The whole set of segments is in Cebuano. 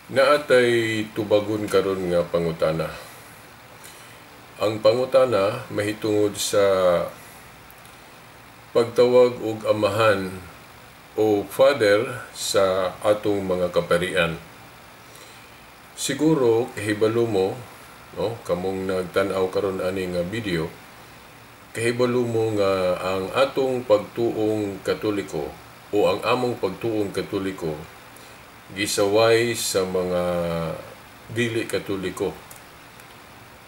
Naatay tubagon karon nga pangutana. Ang pangutana mahitungod sa pagtawag og amahan o father sa atong mga kaparian. Siguro kahibalo mo, no, kamong nagtan-aw karon ani nga video, kahibalo mo nga ang atong pagtuong Katoliko o ang among pagtuong Katoliko gisaway sa mga dili Katoliko.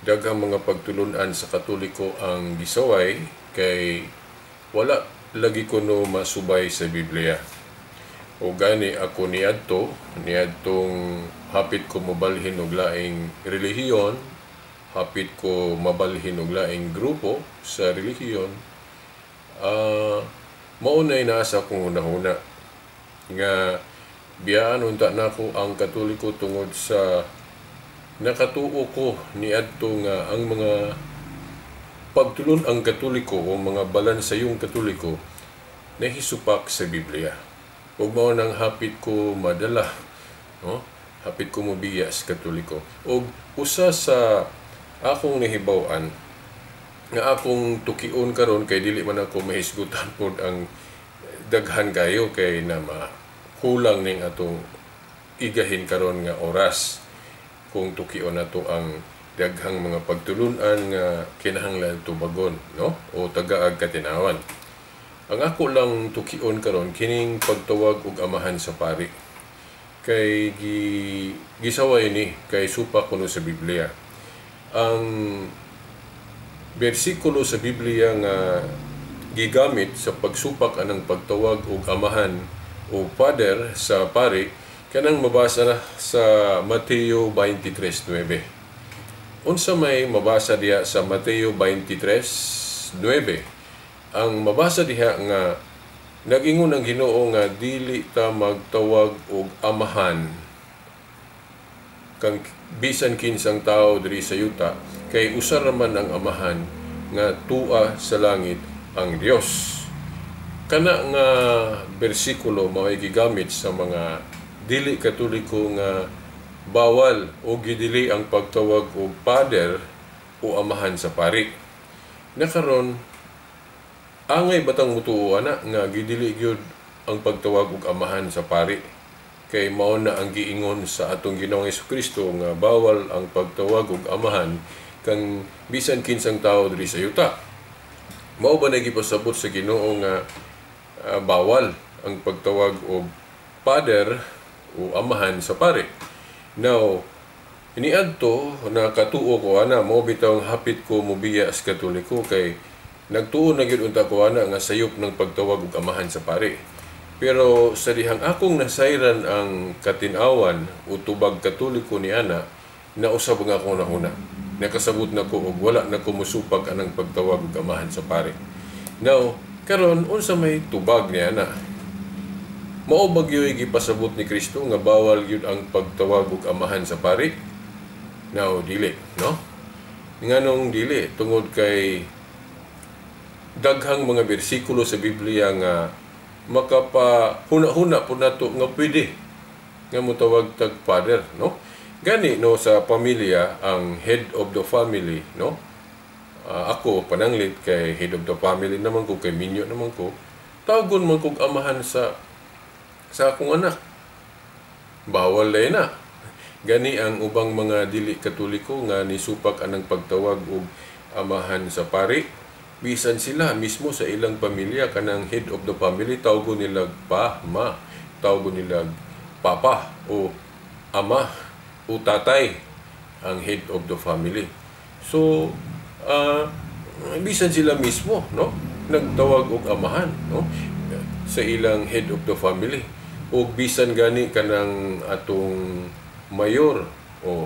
Daghang mga pagtulun-an sa Katoliko ang gisaway kay wala lagi kuno masubay sa Biblia. O gani ako niadtong hapit ko mobalhin og laing relihiyon, hapit ko mabalhin og laing grupo sa relihiyon, mao nay naa sa akong hunahuna nga biyaan unta nako ang Katoliko tungod sa nakatuo ko niadto nga ang mga pagtulon ang Katoliko o mga balansayong Katoliko nahisupak sa Biblia. Ug mao nang hapit ko madala, no? Hapit ko mobiya sa Katoliko. Ug usa sa akong nahibaw-an nga akong tukion karon kay dili man ako mahisgutan pod ang daghan kayo kay na kulang ning atong igahin karon nga oras kung tukion nato ang daghang mga pagtulun-an nga kinahanglan tubagon, no, o tagaag katinawan. Ang ako lang tukion karon kining pagtawag og amahan sa pari kay gisaway ni kay supa kuno sa Biblia. Ang bersikulo sa Biblia nga gigamit sa pagsupak anang pagtawag og amahan o father sa pari kanang mabasa na sa Mateo 23:9. Unsa may mabasa diha sa Mateo 23:9? Ang mabasa diha nga nag-ingon ang Ginoo nga dili ta magtawag og amahan kang bisan kinsang tao diri sa yuta kay usa ra man ang amahan nga tua sa langit, ang Dios. Kana nga bersikulo mao'y gigamit sa mga dili Katoliko nga bawal o gidili ang pagtawag og father o amahan sa pari. Nakaron angay batang mutuo ana nga gidili gyud ang pagtawag og amahan sa pari kay mao na ang giingon sa atong Ginoong Hesukristo nga bawal ang pagtawag og amahan kang bisan kinsang tao diri sa yuta. Mao ba na gipasabot sa Ginoo nga bawal ang pagtawag og father o amahan sa pare? Now, niadto nakatuo ko ana, mao bitaw hapit ko mobiya sa Katoliko kay nagtuo na gyud unta ko ana nga sayop ng pagtawag og amahan sa pare. Pero sa dihang akong nasayran ang katin-awan o tubag Katoliko ni ana, nausab nga akong nahuna. Nakasabot na ko og wala na ko mosupak anang pagtawag og amahan sa pare. Now, karon unsa may tubag ni ana? Mao ba gyud gipasabot ni Kristo nga bawal gyud ang pagtawag og amahan sa pari? Now, dili, no? Nganong dili? Tungod kay daghang mga bersikulo sa Biblia nga makapahuna-huna po nato nga pwede nga motawag tag father, no? Gani no sa pamilya ang head of the family, no? Ako pananglit kay head of the family naman ko, kay minyo naman ko, tawgon man kog amahan sa akong anak. Bawal lay na. Gani ang ubang mga dili Katoliko nga nisupak anang pagtawag og amahan sa pari, bisan sila mismo sa ilang pamilya kanang head of the family tawgon nila pa, ma, tawgon nila papa o ama o tatay ang head of the family. So bisan sila mismo, no, nagtawag og amahan, no, sa ilang head of the family. O bisan gani kanang atong mayor o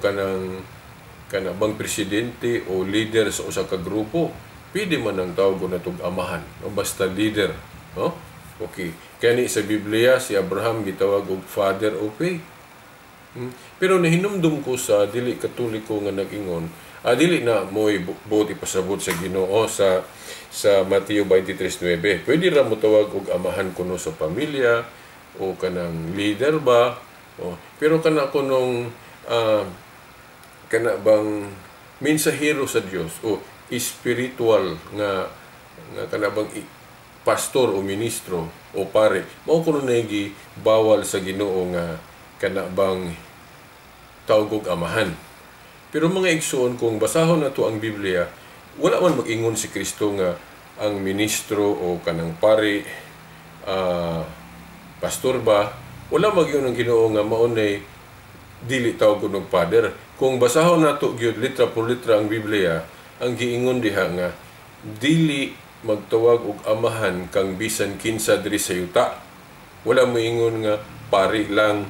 kanang kanabang presidente o leader sa usa ka grupo, pwede man ang tawag natong amahan, no, basta leader, no? Okay. Kani sa Biblia si Abraham gitawag og father of faith. Pero nahinumdum ko sa dili Katoliko nga nag-ingon, Dili na mo'y buot ipasabot sa Ginoo sa Mateo 23:9. Pwede ra mo tawag og amahan kuno sa pamilya o kanang leader ba o, pero kana kunong kana bang mensahero sa Dios o spiritual nga nga kana bang pastor o ministro o pare, mao kuno na bawal sa Ginoo nga kana bang tawag og amahan. Pero mga igsoon, kung basahon nato ang Biblia, wala man mag-ingon si Kristo nga ang ministro o kanang pari, pastor ba, wala mag-ingon ang Ginoo nga maunay dili tawag og father. Kung basahon nato gyud litra por litra ang Biblia, ang giingon diha nga dili magtawag og amahan kang bisan kinsa diri sa yuta. Wala moingon nga pari lang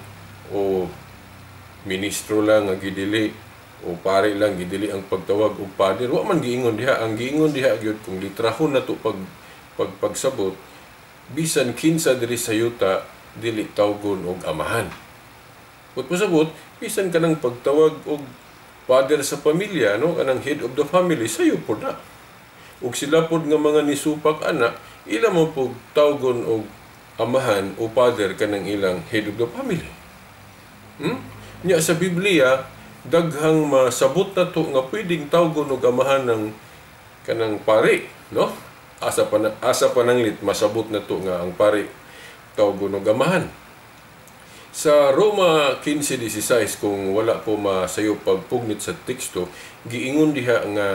o ministro lang ang gidili o pare lang gidili ang pagtawag og father. Wa man giingon diha. Ang giingon diha gyud, kung litrahon nato pag pag pagsabot, bisan kinsa diri sa yuta dili tawgon og amahan. Ut pasabot, bisan kanang pagtawag og father sa pamilya, no, kanang head of the family, sayo pod na. Ug sila pod nga mga nisupak ana, ila mo pug tawgon og amahan o father kanang ilang head of the family. Nya sa Biblia, daghang masabot na to nga pwedeng tawgon og amahan ng kanang pari, no? Asa pa nanglit masabot na to nga ang pari tawgon og amahan. Sa Roma 15:16, kung wala ko masayo pagpugnit sa teksto, giingon diha nga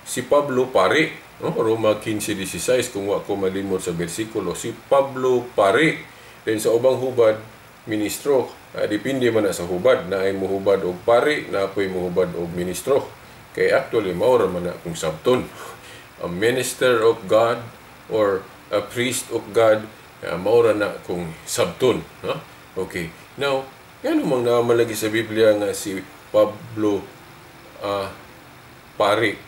si Pablo pari, no? Roma 15:16, kung wa ko malimot sa bersikulo, si Pablo pari. Then sa ubang hubad, ministro. Depende man na sa hubad, na ay muhubad og pari, na apoy muhubad og ministro. Kay actually mao ra man na kung sabton. A minister of God or a priest of God, mao ra na kung sabton, no? Okay. Now, ngano mang naamalagi sa Biblia nga si Pablo pari?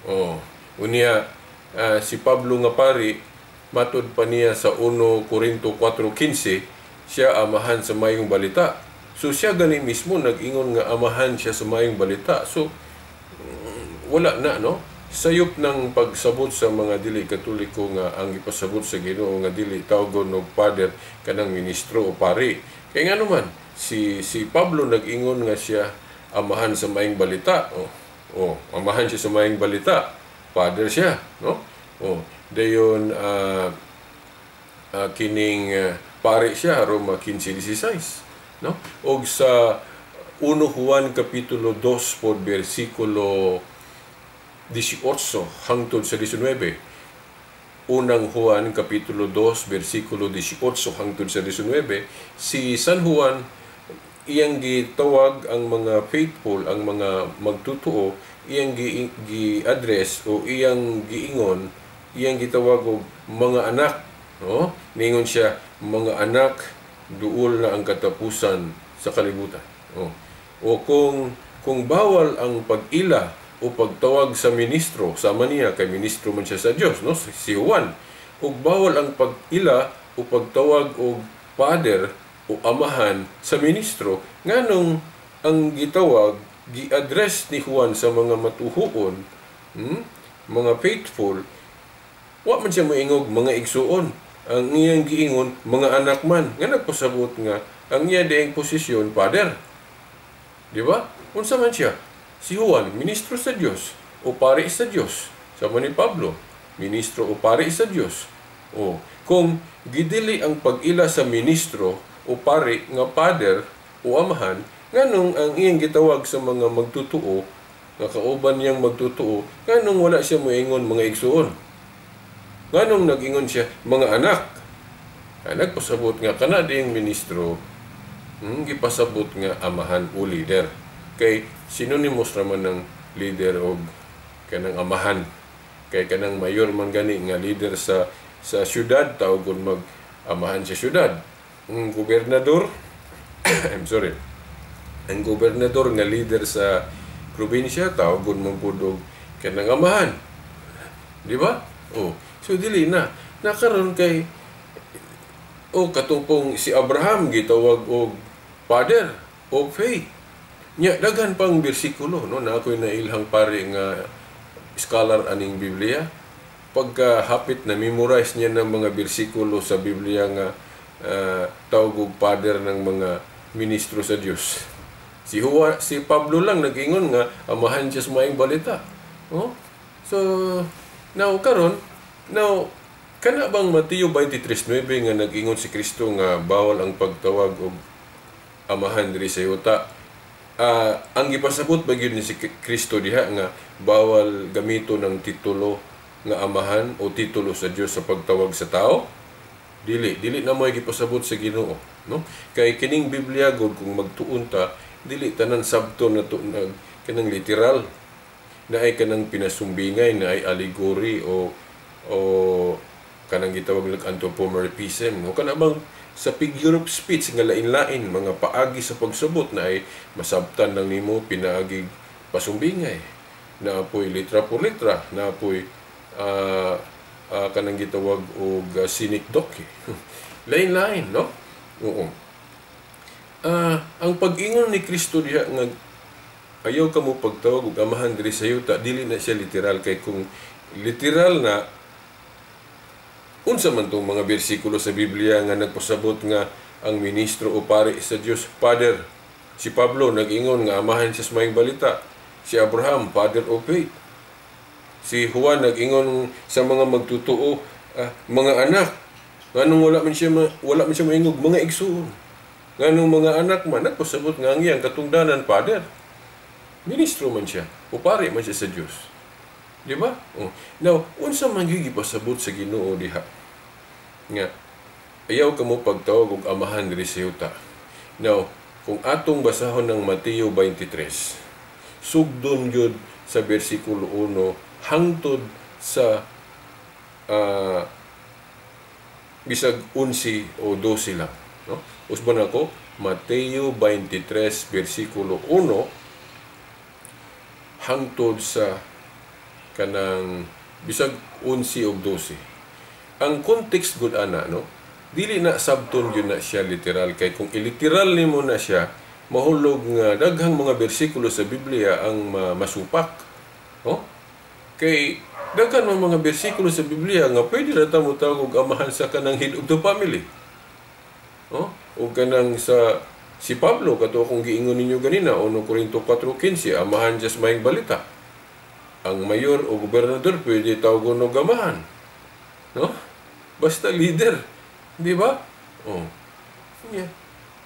Oh, unya si Pablo nga pari, matud pa niya sa 1 Korinto 4:15, siya amahan sa mayong balita. So siya gani mismo nag-ingon nga amahan siya sa mayong balita. So wala na, no? Sayop ng pagsabot sa mga dili Katoliko nga ang ipasabot sa Ginoo nga dili tawgon og father kanang ministro o pari. Kay ngano man si si Pablo nag-ingon nga siya amahan sa mayong balita. Oh, amahan siya sa mayong balita. Father siya, no? Oh, dayon kining pare siya, Roma 15:16, no? Og sa 1 Juan kapitulo 2 pod bersikulo 18 hangtod sa 19. Unang Juan kapitulo 2 bersikulo 18 hangtod sa 19, si San Juan iyang gitawag ang mga faithful, ang mga magtutuo, iyang gi-address o iyang giingon, iyang gitawag og mga anak, no? Ningon siya, "Mga anak, duol na ang katapusan sa kalibutan." Oh. O kung bawal ang pag-ila o pagtawag sa ministro, sama niya kay ministro man siya sa Dios, no? Si Juan. Ug bawal ang pag-ila o pagtawag og father o amahan sa ministro, nganong ang gitawag, gi-address ni Juan sa mga matuhuon, mga faithful, wa man siya moingog mga igsuon? Ang iyang giingon, mga anak man, nga nagpasabot nga ang iya dieng posisyon father. Di ba? Unsa man siya? Si Juan, ministro sa Dios o pari sa Dios. Sama ni Pablo, ministro o pari sa Dios. O kung gidili ang pag-ila sa ministro o pari nga father o amahan, nganong ang iyang gitawag sa mga magtutuo nga kauban niyang magtutuo, nganong wala siya moingon mga igsuon? Nganong nag-ingon siya mga anak? Ay, nagpasabot nga kana diyang ministro, gipasabot nga amahan o leader. Kay synonymous raman ng leader og kanang amahan. Kay kanang mayor man gani nga leader sa syudad, tawgon mag amahan sa syudad. Ang gobernador, I'm sorry, ang gobernador nga leader sa probinsya, tawgon man pud og kanang amahan. Di ba? Oh, so dili na. Nakaron kay o katong si Abraham gitawag og father of faith. Nya daghan pang bersikulo, no, na ako'y nailhang pare nga scholar aning Biblia. Pagka hapit na memorize niya ng mga bersikulo sa Biblia nga tawag og father ng mga ministro sa Dios. Si Juan, si Pablo lang nag-ingon nga amahan siya sa maayong balita. Oh? So now karon, now kana bang Mateo 23:9 nga nag-ingon si Kristo nga bawal ang pagtawag og amahan diri sa yuta? Ang gipasabot ba gyud ni si Kristo diha nga bawal gamito ng titulo nga amahan o titulo sa Dios sa pagtawag sa tao? Dili, dili na mo'y gipasabot sa Ginoo, no? Kay kining Biblia gud, kung magtuon ta, dili tanan sabto na to nag kanang literal na ay kanang pinasumbingay, na ay allegory o kanang gitawag nag anthropomorphism, no, kana bang sa figure of speech nga lain-lain mga paagi sa pagsabot na ay masabtan lang nimo pinaagi pasumbingay, na apoy litra por litra, na apoy kanang gitawag og synecdoche, lain-lain, no? Oo. Ang pag-ingon ni Kristo diha nga ayaw ka mo pagtawag og amahan diri sa yuta, dili na siya literal, kay kung literal na, unsa man tong mga bersikulo sa Biblia nga nagpasabot nga ang ministro o pari sa Dios, Father? Si Pablo nag-ingon nga amahan siya sa maayong balita. Si Abraham, father of faith. Si Juan nag-ingon sa mga magtutoo, mga anak. Nganong wala man siya maingog mga igsuon? Nganong mga anak man? Nagpasabot nga ang iyang katungdanan, father. Ministro man siya o pari man siya sa Dios. Di ba? Oh. Now, unsa man gyud gipasabot sa Ginoo diha nga ayaw ka mo pagtawag og amahan diri sa yuta? Now, kung atong basahon ng Mateo 23, sugdon gyud sa bersikulo 1 hangtod sa bisag 11 o 12 lang, no? Usban ako, Mateo 23 bersikulo 1 hangtod sa kanang bisag 11 og 12. Ang context gud ana, no, dili na sabton gyud na siya literal, kay kung iliteral nimo na siya, mahulog nga daghang mga bersikulo sa Biblia ang masupak, no? Kay daghan man mga bersikulo sa Biblia nga pwede ra ta motawag og amahan sa kanang head of the family. No? O kanang sa si Pablo, kato akong giingon ninyo ganina, 1 Corinto 4:15, amahan siya sa maayong balita. Ang mayor o gobernador pwede tawagon og amahan. No? Basta leader, di ba? Oh. Yeah.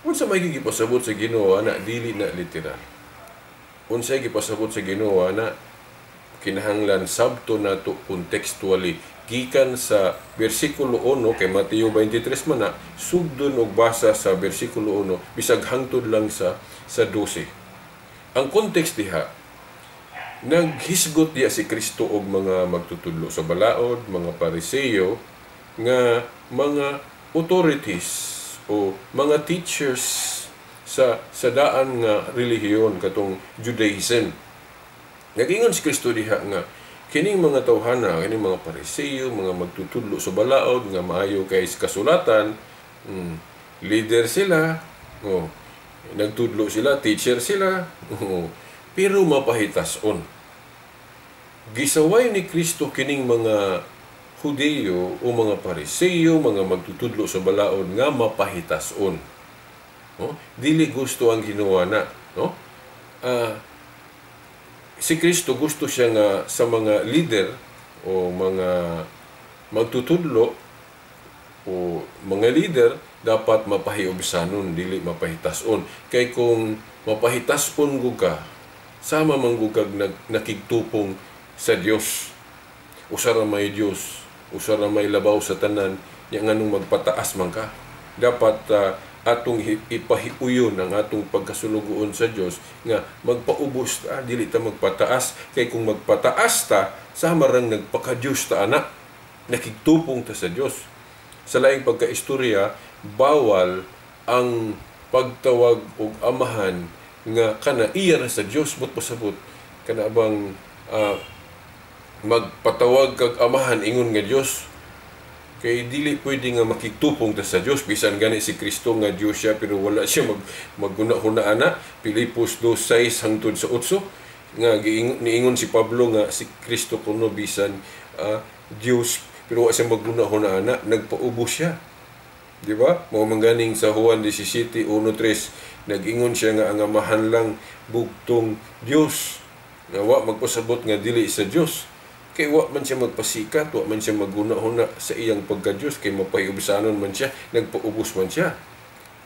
Unsa may gipasabot sa Ginoo ana, dili na literal? Unsa gipasabot sa Ginoo ana, kinahanglan sabto nato contextually gikan sa bersikulo 1, kay Mateo 23 man na, sugdon og basa sa bersikulo 1 bisag hangtod lang sa 12. Ang context diha, naghisgot diha si Kristo og mga magtutudlo sa balaod, mga Pariseo nga mga authorities o mga teachers sa daan nga relihiyon, katong Judaism. Nag-ingon si Kristo diha nga kining mga tawhana, kining mga Pariseo, mga magtutudlo sa balaod nga maayo kay sa kasulatan, leader sila, oh, nagtudlo sila, teacher sila, oh, pero mapahitason. Gisaway ni Kristo kining mga Hudeyo o mga Pariseo, mga magtutudlo sa balaod nga mapahitason. No? Dili gusto ang Ginoo na, no? Si Kristo gusto siya nga sa mga leader o mga magtutudlo o mga leader dapat mapahiubsanon, dili mapahitason. Kay kung mapahitason gud ka, sama man gud kag nakigtupong sa Dios. Usa ra may Dios, usa ra may labaw sa tanan, nya nganong magpataas man ka? Dapat atong ipahiuyon ang atong pagkasulugoon sa Dios nga magpaubos ta, dili ta magpataas, kay kung magpataas ta, sama rang nagpaka-Dios ta ana, nakigtupong ta sa Dios. Sa laing pagkaistorya, bawal ang pagtawag og amahan nga kana iya ra sa Dios, but pasabot kana bang magpatawag kag amahan ingon nga Dios, Kay dili pwede nga makigtupong ta sa Dios, bisan gani si Kristo nga Dios siya, pero wala siya magguna-huna ana. Filipos 2:6 hangtod sa 8 nga niingon si Pablo nga si Kristo kuno bisan Dios, pero wa siya magguna-huna ana, nagpaubos siya. Di ba? Mao man ganing sa Juan 17:1-3 nag-ingon siya nga ang Amahan lang bugtong Dios, nga wa magpasabot nga dili sa Dios. Kay wa man siya magpasikat, wa man siya maguna-huna sa iyang pagka-Dios, kay mapahiubsanon man siya, nagpaubos man siya.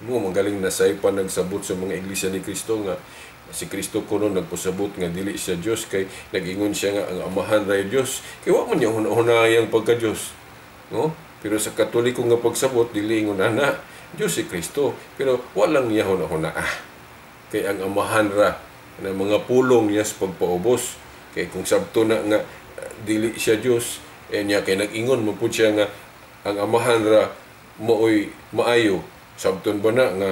Mo magaling na say pa nagsabot sa mga Iglesia ni Kristo nga si Kristo kuno nagpasabot nga dili siya Dios, kay nag-ingon siya nga ang Amahan ray Dios. Kay wa man niya huna-huna iyang pagka-Dios. No? Pero sa Katoliko nga pagsabot, dili ingon ana, Dios si Kristo, pero walang niya huna-huna. Kay ang Amahan ra na mga pulong niya sa pagpaubos. Kay kung sabto na nga dili siya Dios, niya kay nag-ingon man pud siya nga ang Amahan ra maoy maayo. Sabton ba na nga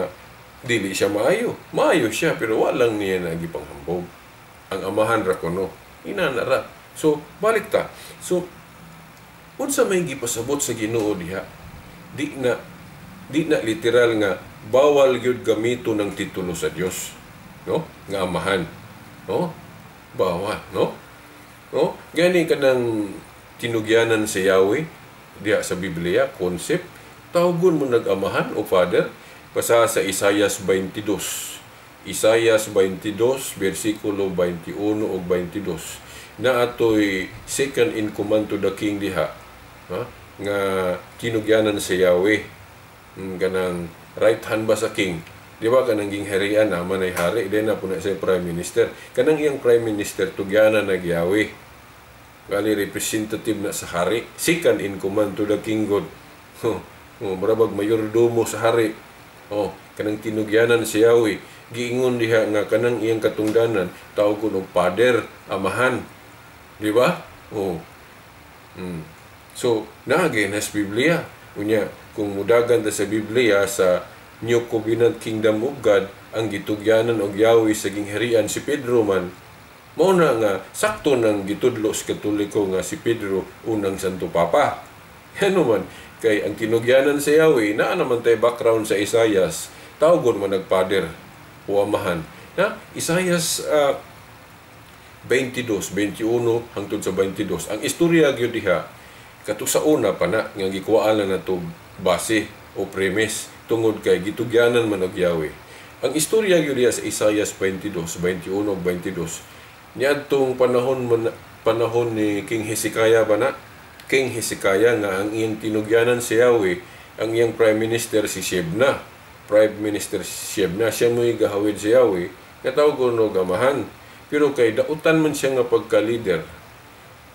dili siya maayo? Maayo siya, pero walang niya nagipanghambog. Ang Amahan ra kuno, inana ra. So balik ta. So unsa may gipasabot sa Ginoo diha? Di na literal nga bawal gyud gamito ng titulo sa Dios, no? Nga Amahan, no? Bawal, no? No? Gani kanang tinugyanan sa Yahweh diha sa Biblia, concept, tawgon mo nag-amahan o Father. Basa sa Isayas 22. Isayas 22 versikulo 21 ug 22. Na atoy second in command to the king diha, ha? Nga tinugyanan sa Yahweh. Kanang right hand ba sa king? Di ba kanang gingharian naman ay hari, di na po na siya prime minister. Kanang iyang prime minister tugyanan nag Yahweh. Kali representative na sa hari, second in command to the king God. Oh, murabag mayordomo sa hari. Oh, kanang tinugyanan si Yahweh. Giingon diha nga kanang iyang katungdanan tawgon og Father, Amahan. Di ba? Oh. So, naagay na sa Biblia. Unya, kung mudagan ta sa Biblia sa New Covenant Kingdom of God, ang gitugyanan og Yahweh sa gingharian si Pedro man, mao na nga sakto nang gitudlo sa Katoliko nga si Pedro unang Santo Papa. Ano man, kay ang tinugyanan sa Yahweh, naa naman tay background sa Isayas, tawgon man nag-Father o Amahan. Na Isayas 22, 21 hangtod sa 22. Ang istorya gyud diha kato sa una pa na nga gikuhaan na nato base o premise tungod kay gitugyanan man og Yahweh. Ang istorya gyud diha sa Isayas 22, 21 ug 22. Niadtong panahon ni King Hezekiah ba na? King Hezekiah nga ang iyang tinugyanan si Yahweh, ang iyang prime minister si Shebna. Prime Minister Shebna, siya mo'y gahawid si Yahweh, nga tawgon og Amahan. Pero kay dautan man siya nga pagka-leader,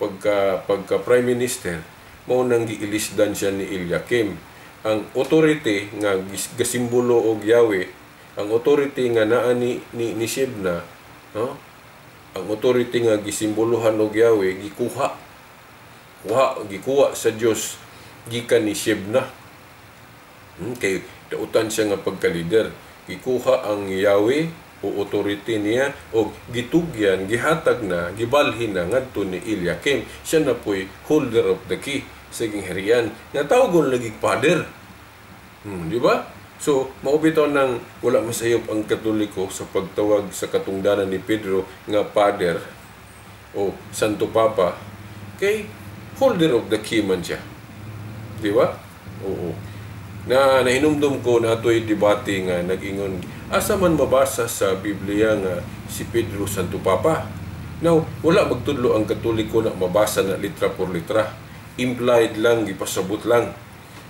pagka prime minister, mao nang giilisdan siya ni Eliakim. Ang authority nga gasimbolo og Yahweh, ang authority nga naa ni Shebna, no? Ang authority nga gisimbolohan og Yahweh gikuha. Gikuha sa Dios gikan ni Shebna. Kay dautan siya nga pagka-leader. Gikuha ang Yahweh o authority niya o gitugyan, gihatag na, gibalhin na ngadto ni Eliakim. Siya na po'y holder of the key sa gingharian. Nga tawgon lagi Father. Di ba? So, mao bitaw nang wala masayop ang Katoliko sa pagtawag sa katungdanan ni Pedro nga Father o Santo Papa, kay holder of the key man siya. Di ba? Oo. Na nahinumdum ko na ato'y debate nga nag-ingon, asa man mabasa sa Biblia nga si Pedro Santo Papa? Now, wala magtudlo ang Katoliko na mabasa na litra por litra. Implied lang, gipasabot lang.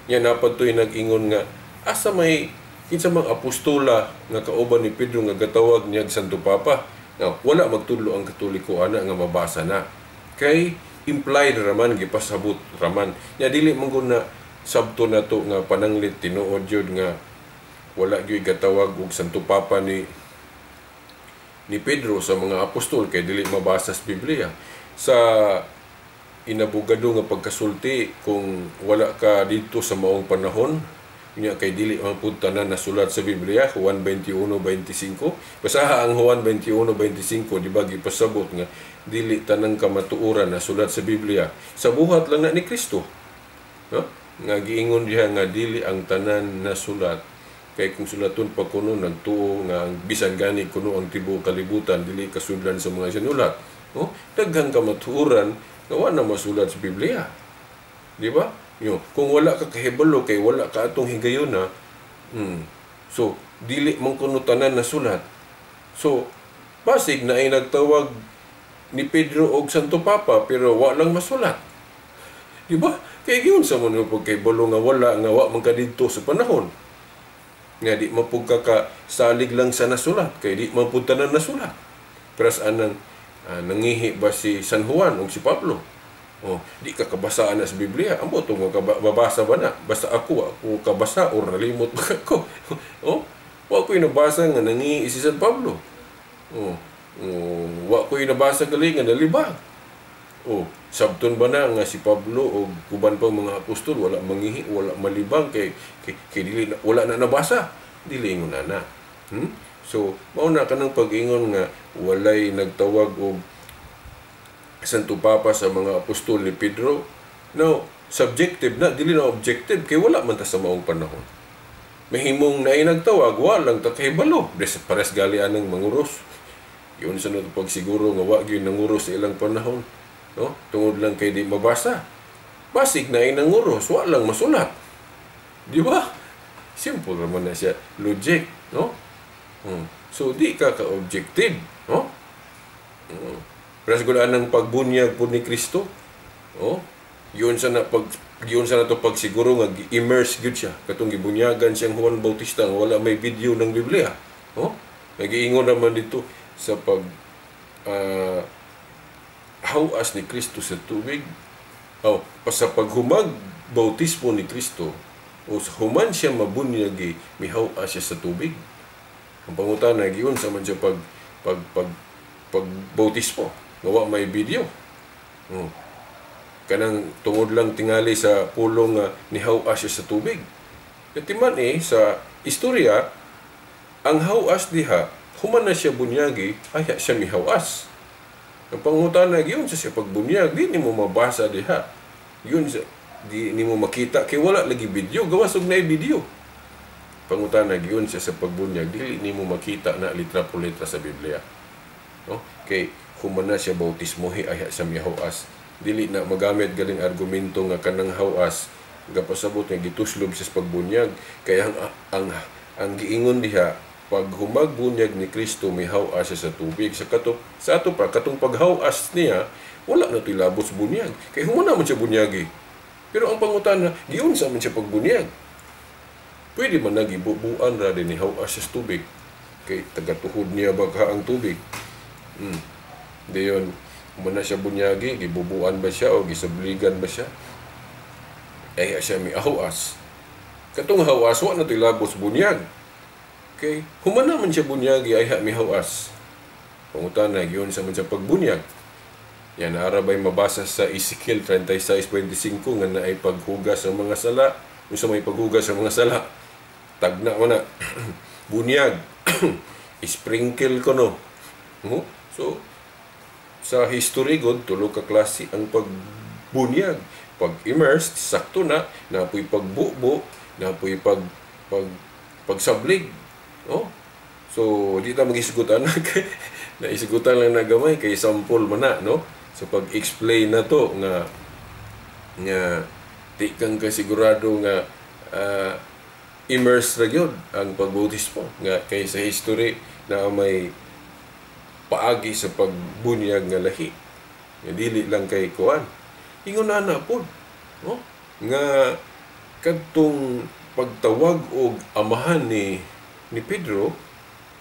Nya napad to'y nag-ingon nga asa may kinsa mang apostola nga kauban ni Pedro nga gatawag niya Santo Papa? Now, wala magtudlo ang Katoliko ana nga mabasa na. Kay implied raman, gipasabot raman. Nya dili man gud na sabto na to nga pananglit tinuod jud nga wala gyud gatawag og Santo Papa ni Pedro sa mga apostol kay dili mabasa sa Biblia. Sa inabogado nga pagkasulti, kung wala ka dito sa maong panahon nya kay dili man pud tanan nasulat sa Biblia, Juan 21:25. Basaha ang Juan 21:25, di ba gipasabot nga dili tanang kamatuoran nasulat sa Biblia. Sa buhat lang na ni Kristo. No? Nga giingon diha nga dili ang tanan nasulat, kay kung sulaton pa kuno, nagtuo nga ang bisan gani kuno ang tibuok kalibutan dili kasudlan sa mga sinulat. Oh, daghang kamatuoran nga wa na masulat sa Biblia. Di ba? Yo, kung wala ka kahibalo kay wala ka atong higayuna, so dili man kuno tanan nasulat. So basig na ay nagtawag ni Pedro og Santo Papa pero wa lang masulat. Di ba? Kay giunsa man mo pagkahibalo nga wala, nga wa man ka didto sa panahon? Nga di man pud ka salig lang sa nasulat kay di man pud tanan nasulat. Pero sa anang nangihi ba si San Juan o si Pablo? Oh, di ka kabasaan na sa Biblia. Ambot nga babasa ba na? Basta ako kabasa or nalimot ba ako? Oh, wa ko nabasa nga nangihi si San Pablo. Oh, oh, wa ko nabasa gali nga nalibang. Oh, sabton ba na nga si Pablo o uban pang mga apostol wala mangihi, wala malibang kay dili na, wala na nabasa? Dili ingon na na. So, mao na kanang pag-ingon nga walay nagtawag og Santo Papa sa mga apostol ni Pedro. No, subjective na, dili na objective kay wala man ta sa maong panahon. Mahimong naay nagtawag, walang ta kahibalo. Des pares gali anang manguros. Yun sa nato pagsiguro nga wa gyud nanguros sa ilang panahon, no? Tungod lang kay di mabasa. Basig na ay nanguros, wa lang masulat. Di ba? Simple naman na siya. Logic, no? So, di ka ka-objective, no? Pero siguro anang pagbunyag po ni Kristo, oh, yun sa na to pagsiguro nga immerse gyud siya. Katong gibunyagan siyang Juan Bautista nga wala may video ng Biblia. Oh, nagiingon naman dito sa pag hawas ni Kristo sa tubig. Oh, pa sa paghumag bautismo ni Kristo, o sa human siya mabunyag, mihawas siya sa tubig. Ang pangutana, giun sa man siya pag pag bautismo nga wa may video. Oh. Kanang tungod lang tingali sa pulong nga nihawas siya sa tubig. Katiman sa istorya, ang hawas diha, human na siya bunyagi, ay siya mihawas. Ang pangutana, giun sa siya pagbunyag, di nimo mabasa diha. Yun sa, di nimo makita kay wala lagi video, gawas og naay video. Pangutana, giun siya sa pagbunyag, dili nimo makita na litra por litra sa Biblia. No? Kay human na siya bautismohi ay siya mihawas. Dili na magamit galing argumento nga kanang hawas gapasabot nga gituslob siya sa pagbunyag. Kaya ang giingon diha, pag humagbunyag ni Kristo mihawas siya sa tubig. Sa kato, sa ato pa katong paghawas niya wala na to'y labot sa bunyag. Kay human naman siya bunyagi. Pero ang pangutana, giunsa man siya pagbunyag? Pwede man nagibubuan ra din nihawas siya sa tubig. Kay tagatuhod niya bagha ang tubig. Dayon, human na siya bunyagi, gibubuan ba siya o gisabligan ba siya? Ay siya mihawas. Katong hawas, wa na to'y labot sa bunyag. Okay, human naman siya bunyagi ay mihawas. Pangutana, giunsa sa man siya pagbunyag? Yan, ara ba'y mabasa sa Ezekiel 36:25 nga naay paghugas sa mga sala? Unsa may paghugas sa mga sala? Tagna man na. Bunyag. Sprinkle ko no. So, sa history god, tulo ka klase ang pagbunyag. Pag immersed, sakto na, napoy pagbubo, napoy pagsablig. Oh? So, di ta magisgutan na. Naisgutan lang na gamay kay sample man na, no? So, pag-explain na to nga di kang kasigurado nga immersed ra gyud ang pagbautismo nga kay sa history na may paagi sa pagbunyag nga lahi. Nga dili lang kay kuan. Ingon na pod, no? Nga kadtong pagtawag og amahan ni Pedro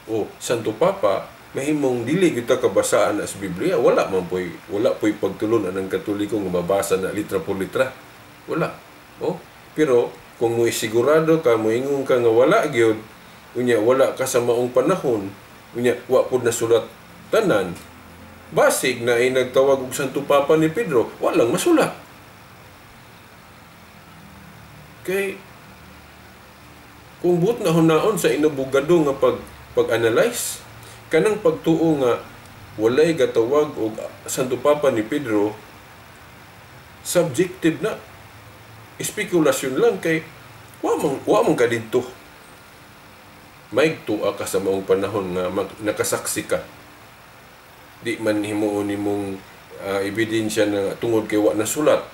o Santo Papa, mahimong dili gyud ta kabasaan na sa Biblia. Wala man poy, wala poy pagtulon anang Katoliko nga mabasa na litra por litra. Wala. Oh, pero kung mo sigurado ka, moingon ka nga wala gyud, unya wala ka sa maong panahon, unya wa pud nasulat tanan, basig na ay nagtawag og Santo Papa ni Pedro, walang masulat. Kay kung buot na hunaon sa inabogado nga pag-analyze, kanang pagtuo nga walay gatawag og Santo Papa ni Pedro, subjective na. Spekulasyon lang kay wa man ka didto. Maigtua ka sa maong panahon nga nakasaksi ka. Di man himuon nimong ebidensya na tungod kay wa nasulat.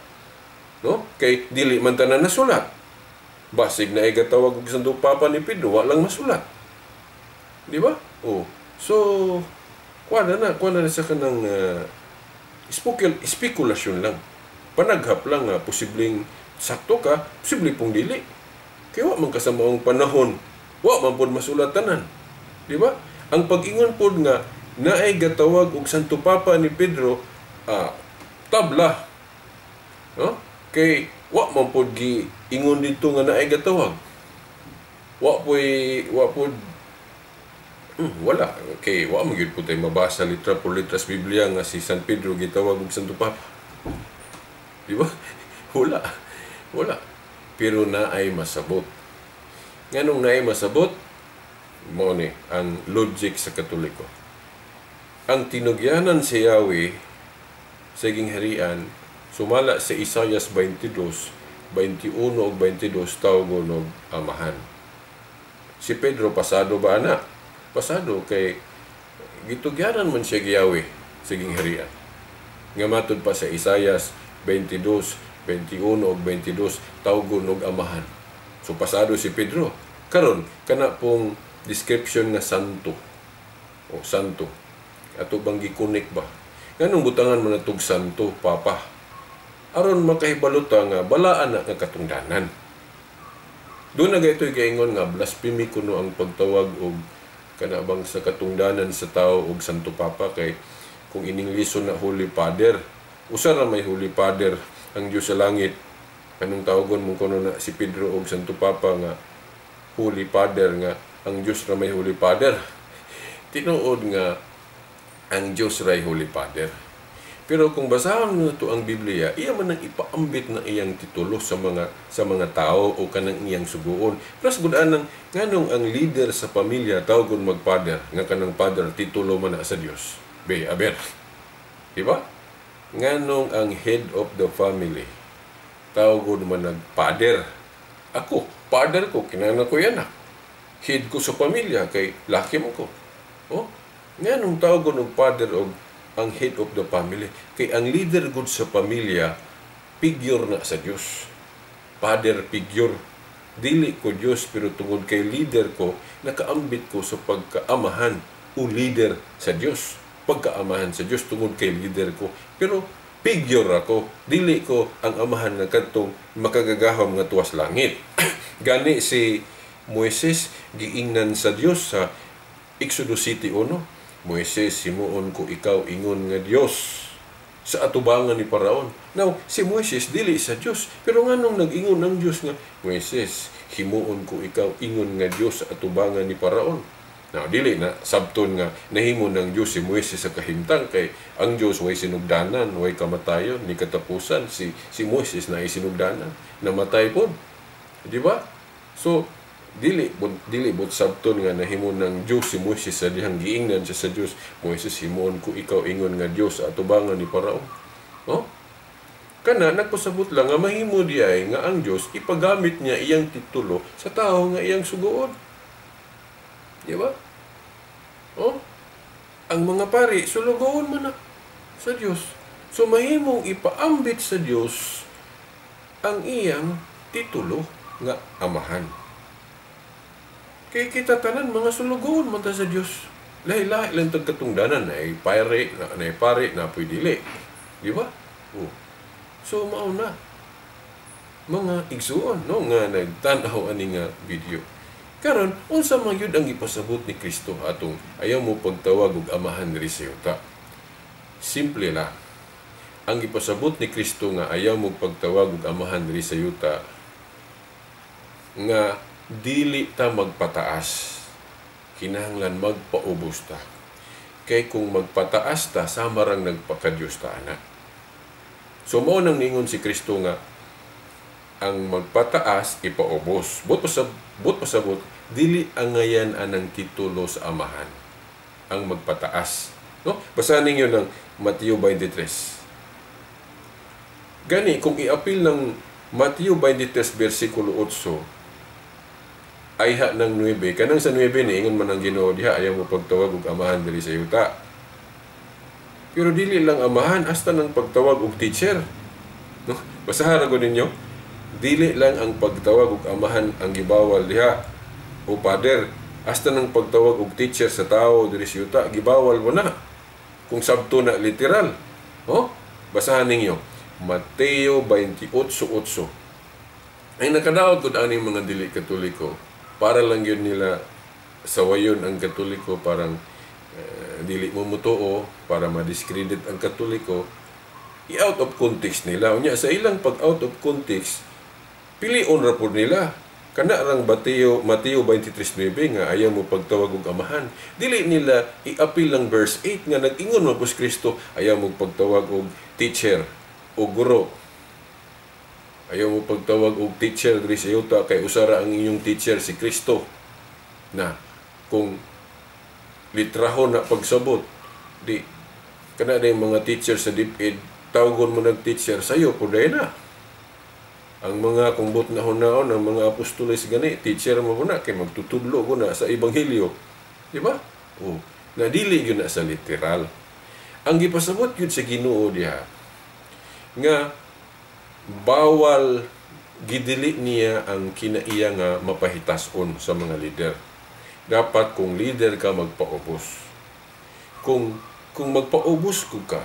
No? Kay dili man tanan nasulat. Basig na igatawag og Santo Papa ni Pedro, wa lang masulat. Di ba? Oh. So, kuha na sa kanang spekulasyon lang. Panaghap lang nga posibleng sakto ka, posible pong dili. Kay wa man ka sa maong panahon, wa man pod masulat tanan. Di ba? Ang pag-ingon pod nga naay gatawag og Santo Papa ni Pedro, tabla. No? Kay wa man pod gi ingon didto nga naay gatawag. Wa pod wala kay wa man gyud po tay mabasa litra por litra sa Biblia nga si San Pedro gitawag og Santo Papa. Di ba? Wala. Wala. Pero naay masabot. Nganong naay masabot? Mao ni ang logic sa Katoliko. Ang tinugyanan si Yahweh sa gingharian sumala sa Isayas 22, 21 ug 22 tawgon og amahan. Si Pedro pasado ba ana? Pasado kay gitugyanan man siya gi Yahweh sa gingharian. Nga matud pa sa Isayas 22, 21 ug 22 tawgon og amahan. So pasado si Pedro. Karon kana pong description nga santo o santo ato bang gikunik ba? Nganong butangan man natog Santo Papa? Aron makahibalo ta nga balaan na nga katungdanan. Doon na gaytoy gaingon nga blasphemy kuno ang pagtawag og kana bang sa katungdanan sa tao og Santo Papa kay kung iningliso na Holy Father, usa ra may Holy Father ang Dios sa langit. Anong tawagon mo kuno na si Pedro og Santo Papa nga Holy Father nga ang Dios ra may Holy Father? Tinuod nga ang Dios ray Holy Father. Pero kung basahon mo to ang Biblia, iya man ang ipaambit na iyang titulo sa mga tao o kanang iyang suguon. Plus gud anang nganong ang leader sa pamilya tawgon mag-father nga kanang father titulo man na sa Dios. Be, aber. Di ba? Nganong ang head of the family tawgon man nag-father. Ako, father ko, kinana ko yan ah. Head ko sa pamilya kay laki mo ko. Oh, nganong tawgon og father og ang head of the family? Kay ang leader gud sa pamilya figure na sa Dios. Father figure. Dili ko Dios pero tungod kay leader ko, nakaambit ko sa pagkaamahan o leader sa Dios. Pagkaamahan sa Dios tungod kay leader ko. Pero figure ako, dili ko ang amahan nga kadtong makagagahom nga tuwas langit. Gani si Moises giingnan sa Dios sa Exodus 7:1, "Moises, himuon ko ikaw ingon nga Dios sa atubangan ni Paraon." Now, si Moises dili sa Dios, pero nganong nag-ingon ang Dios nga, "Moises, himuon ko ikaw ingon nga Dios sa atubangan ni Paraon"? Now, dili na sabton nga nahimo ng Dios si Moises sa kahimtang kay ang Dios way sinugdanan, way kamatayon, ni katapusan. Si si Moises na sinugdanan, namatay pod. Di ba? So, dili bot sabton nga nahimo ng Dios si Moises sa dihang giingnan siya sa Dios, "Moises, himuon ko ikaw ingon nga Dios sa atubangan ni Paraon." Oh? Kana nagpasabot lang nga mahimo diay nga ang Dios ipagamit niya iyang titulo sa tao nga iyang suguon. Di ba? Oh? Ang mga pari sulugoon man na sa Dios. So mahimong ipaambit sa Dios ang iyang titulo nga amahan. Kay kita tanan mga sulugoon man ta sa Dios. Lahi-lahi lang tag katungdanan na pare na, na pare na po'y dili. Di ba? Oh. So mao na mga igsuon, no, nga nagtan-aw ani nga video. Karon, unsa man gyud ang gipasabot ni Kristo atong ayaw mo pagtawag og amahan diri sa yuta? Simple lang. Ang gipasabot ni Kristo nga ayaw mo pagtawag og amahan diri sa yuta nga dili ta magpataas. Kinahanglan magpaubos ta. Kay kung magpataas ta, sama rang nagpakadiyos ta ana. So mao nang ningon si Kristo nga ang magpataas ipaubos. Buot pasabot dili angayan anang titulo sa amahan ang magpataas. No? Basahan ninyo ng Mateo 23. Gani kung iapil ng Mateo 23 versikulo 8 ayha ng 9, kanang sa 9 ni ingon man ang Ginoo diha, ayaw mo pagtawag og amahan diri sa yuta. Pero dili lang amahan, hasta nang pagtawag og teacher. No? Basahan ra ninyo. Dili lang ang pagtawag og amahan ang gibawal diha o father, hasta nang pagtawag og teacher sa tao diri sa yuta gibawal mo na. Kung sabto na literal. Oh, basahan ninyo. Mateo 28:8. Ay nakadaot gud ani mga dili Katoliko. Para lang yun nila sawayon ang Katoliko, parang dili mo mutuo para ma-discredit ang Katoliko. I-out of context nila. Unya sa ilang pag out of context, pilion ra pud nila. Kana rang Mateo 23:9 nga ayaw mo pagtawag og amahan. Dili nila i-appeal ang verse 8 nga nag-ingon man pud si Kristo, ayaw mo pagtawag og teacher o guro. Ayaw mo pagtawag og teacher diri sa yuta kay usa ra ang inyong teacher, si Kristo. Na kung litrahon na pagsabot, di kana day mga teacher sa DepEd, tawgon mo nag teacher sayo pud na. Ang mga kumbot na hunaon, ang mga apostoles gani, teacher mo na kay magtutudlo ko na sa ebanghelyo. Di ba? Oh, na dili gyud na sa literal. Ang gipasabot gyud sa Ginoo diha nga bawal, gidili niya ang kinaiya nga mapahitason sa mga leader. Dapat kung leader ka, magpaubos. Kung magpaubos ko ka,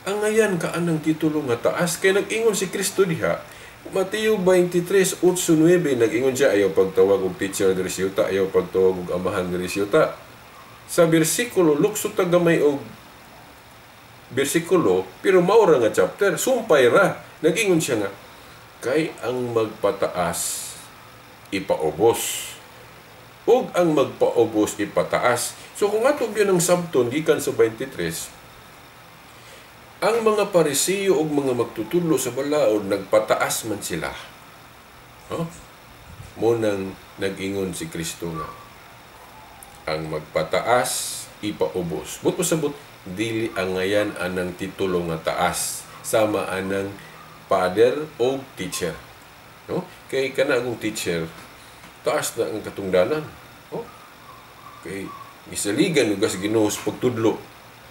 angayan ka anang titulo nga taas kay nag-ingon si Kristo diha. Mateo 23:8-9, nag-ingon siya, ayaw pagtawag og teacher diri sa yuta, ayaw pagtawag og amahan diri sa yuta. Sa bersikulo, lukso ta gamay og bersikulo, pero mao ra nga chapter, sumpay ra. Nag-ingon siya nga, kay ang magpataas ipaubos, ug ang magpaubos ipataas. So kung ato gyud ang sabton gikan sa 23, ang mga Parisiyo ug mga magtutudlo sa balaod nagpataas man sila. Huh? Mo nang nag-ingon si Kristo nga ang magpataas ipaubos. But pasabot dili angayan anang titulo nga taas sama anang father o teacher. No? Kay kana akong teacher taas na ang katungdanan. Oh? Kay gisaligan ug sa Ginoo sa pagtudlo.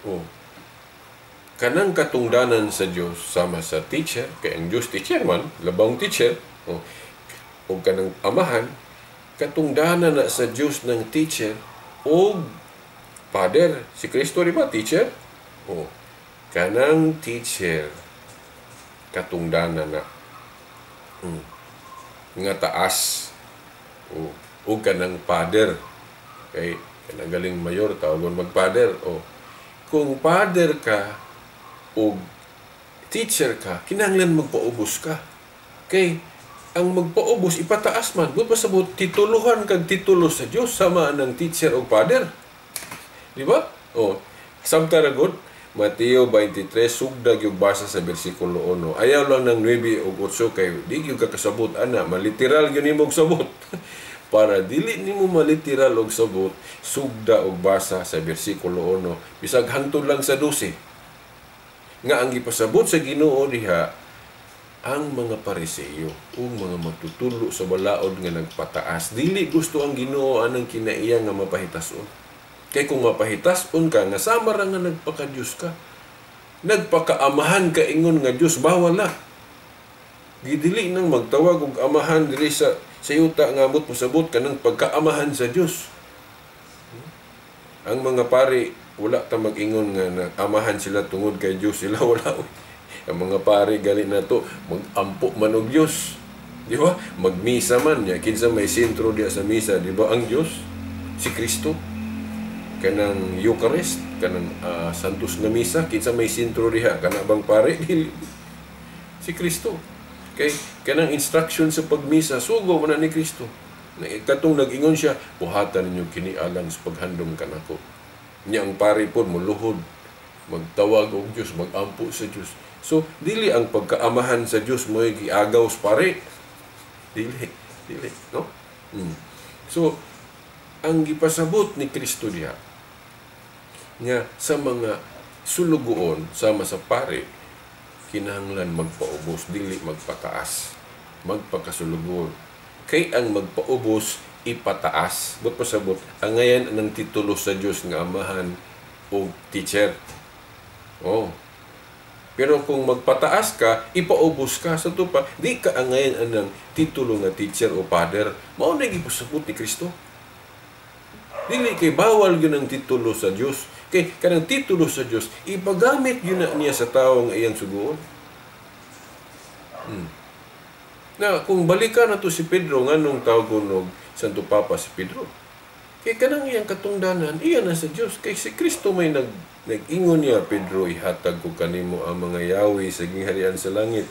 Oh. Kanang katungdanan sa Dios sama sa teacher, kay ang Dios teacher man, labang teacher, oh. O kanang amahan, katungdanan na sa Dios ng teacher o father. Si Kristo di ba teacher? Oh. Kanang teacher katungdanan na nga taas. Oh. O kanang father, kay kanang galing mayor tawagon mag-father. Oh. Kung father ka o teacher ka, kinahanglan magpaubos ka. Kay ang magpaubos ipataas man. But pasabot tituluhan kag titulo sa Dios sama ng teacher o father. Di ba? O, samta ra gud Mateo 23, sugda gyud basa sa bersikulo 1. Ayaw lang ng 9 ug 8 kay di gyud ka kasabot ana, maliteral gyud nimo og sabot. Para dili nimo maliteral og sabot, sugda og basa sa bersikulo 1 bisag hangtod lang sa 12. Nga ang gipasabot sa Ginoo diha ang mga Pariseo o mga magtutudlo sa balaod nga nagpataas. Dili gusto ang Ginoo anang kinaiya nga mapahitason. Kay kung mapahitason ka nga sama ra nga nagpaka-Dios ka, nagpakaamahan ka ingon nga Dios, bawal na. Gidili nang magtawag og amahan diri sa yuta nga amot pasabot kanang pagkaamahan sa Dios. Ang mga pari wala ta mag-ingon nga amahan sila tungod kay Dios sila, wala. Ang mga pari gali na to mag-ampo man og Dios. Di ba? Magmisa man niya kinsa may sentro diya sa misa, di ba ang Dios? Si Kristo. Kanang Eucharist, kanang Santos nga misa, kinsa may sentro diha, kana bang pari? Si Kristo. Kay kanang instruction sa pagmisa sugo man na ni Kristo. Katong nag-ingon siya, buhatan ninyo kini alang sa paghandom kanako. Niya ang pari pod moluhod, magtawag og Dios, magampo sa Dios. So dili ang pagkaamahan sa Dios mo'y giagaw sa pari. Dili, dili, no? So ang gipasabot ni Kristo diha nga sa mga sulugoon sama sa pari kinahanglan magpaubos, dili magpataas. Magpakasulubon. Kay ang magpaubos ipataas. But pasabot, angayan ang titulo sa Dios nga Amahan o teacher. Oh. Pero kung magpataas ka, ipaubos ka sa tupa, di ka angayan anang titulo nga teacher o father. Mao na gipasabot ni Kristo. Dili kay bawal gyud ang titulo sa Dios. Kay kanang titulo sa Dios, ipagamit gyud na niya sa tawo nga iyang suguon. Na kung balikan na to si Pedro, nganong tawag og Santo Papa si Pedro? Kay kanang iyang katungdanan, iya na sa Dios. Kay si Kristo may nag-ingon niya, "Pedro, ihatag ko kanimo ang mga yawi sa gingharian sa langit.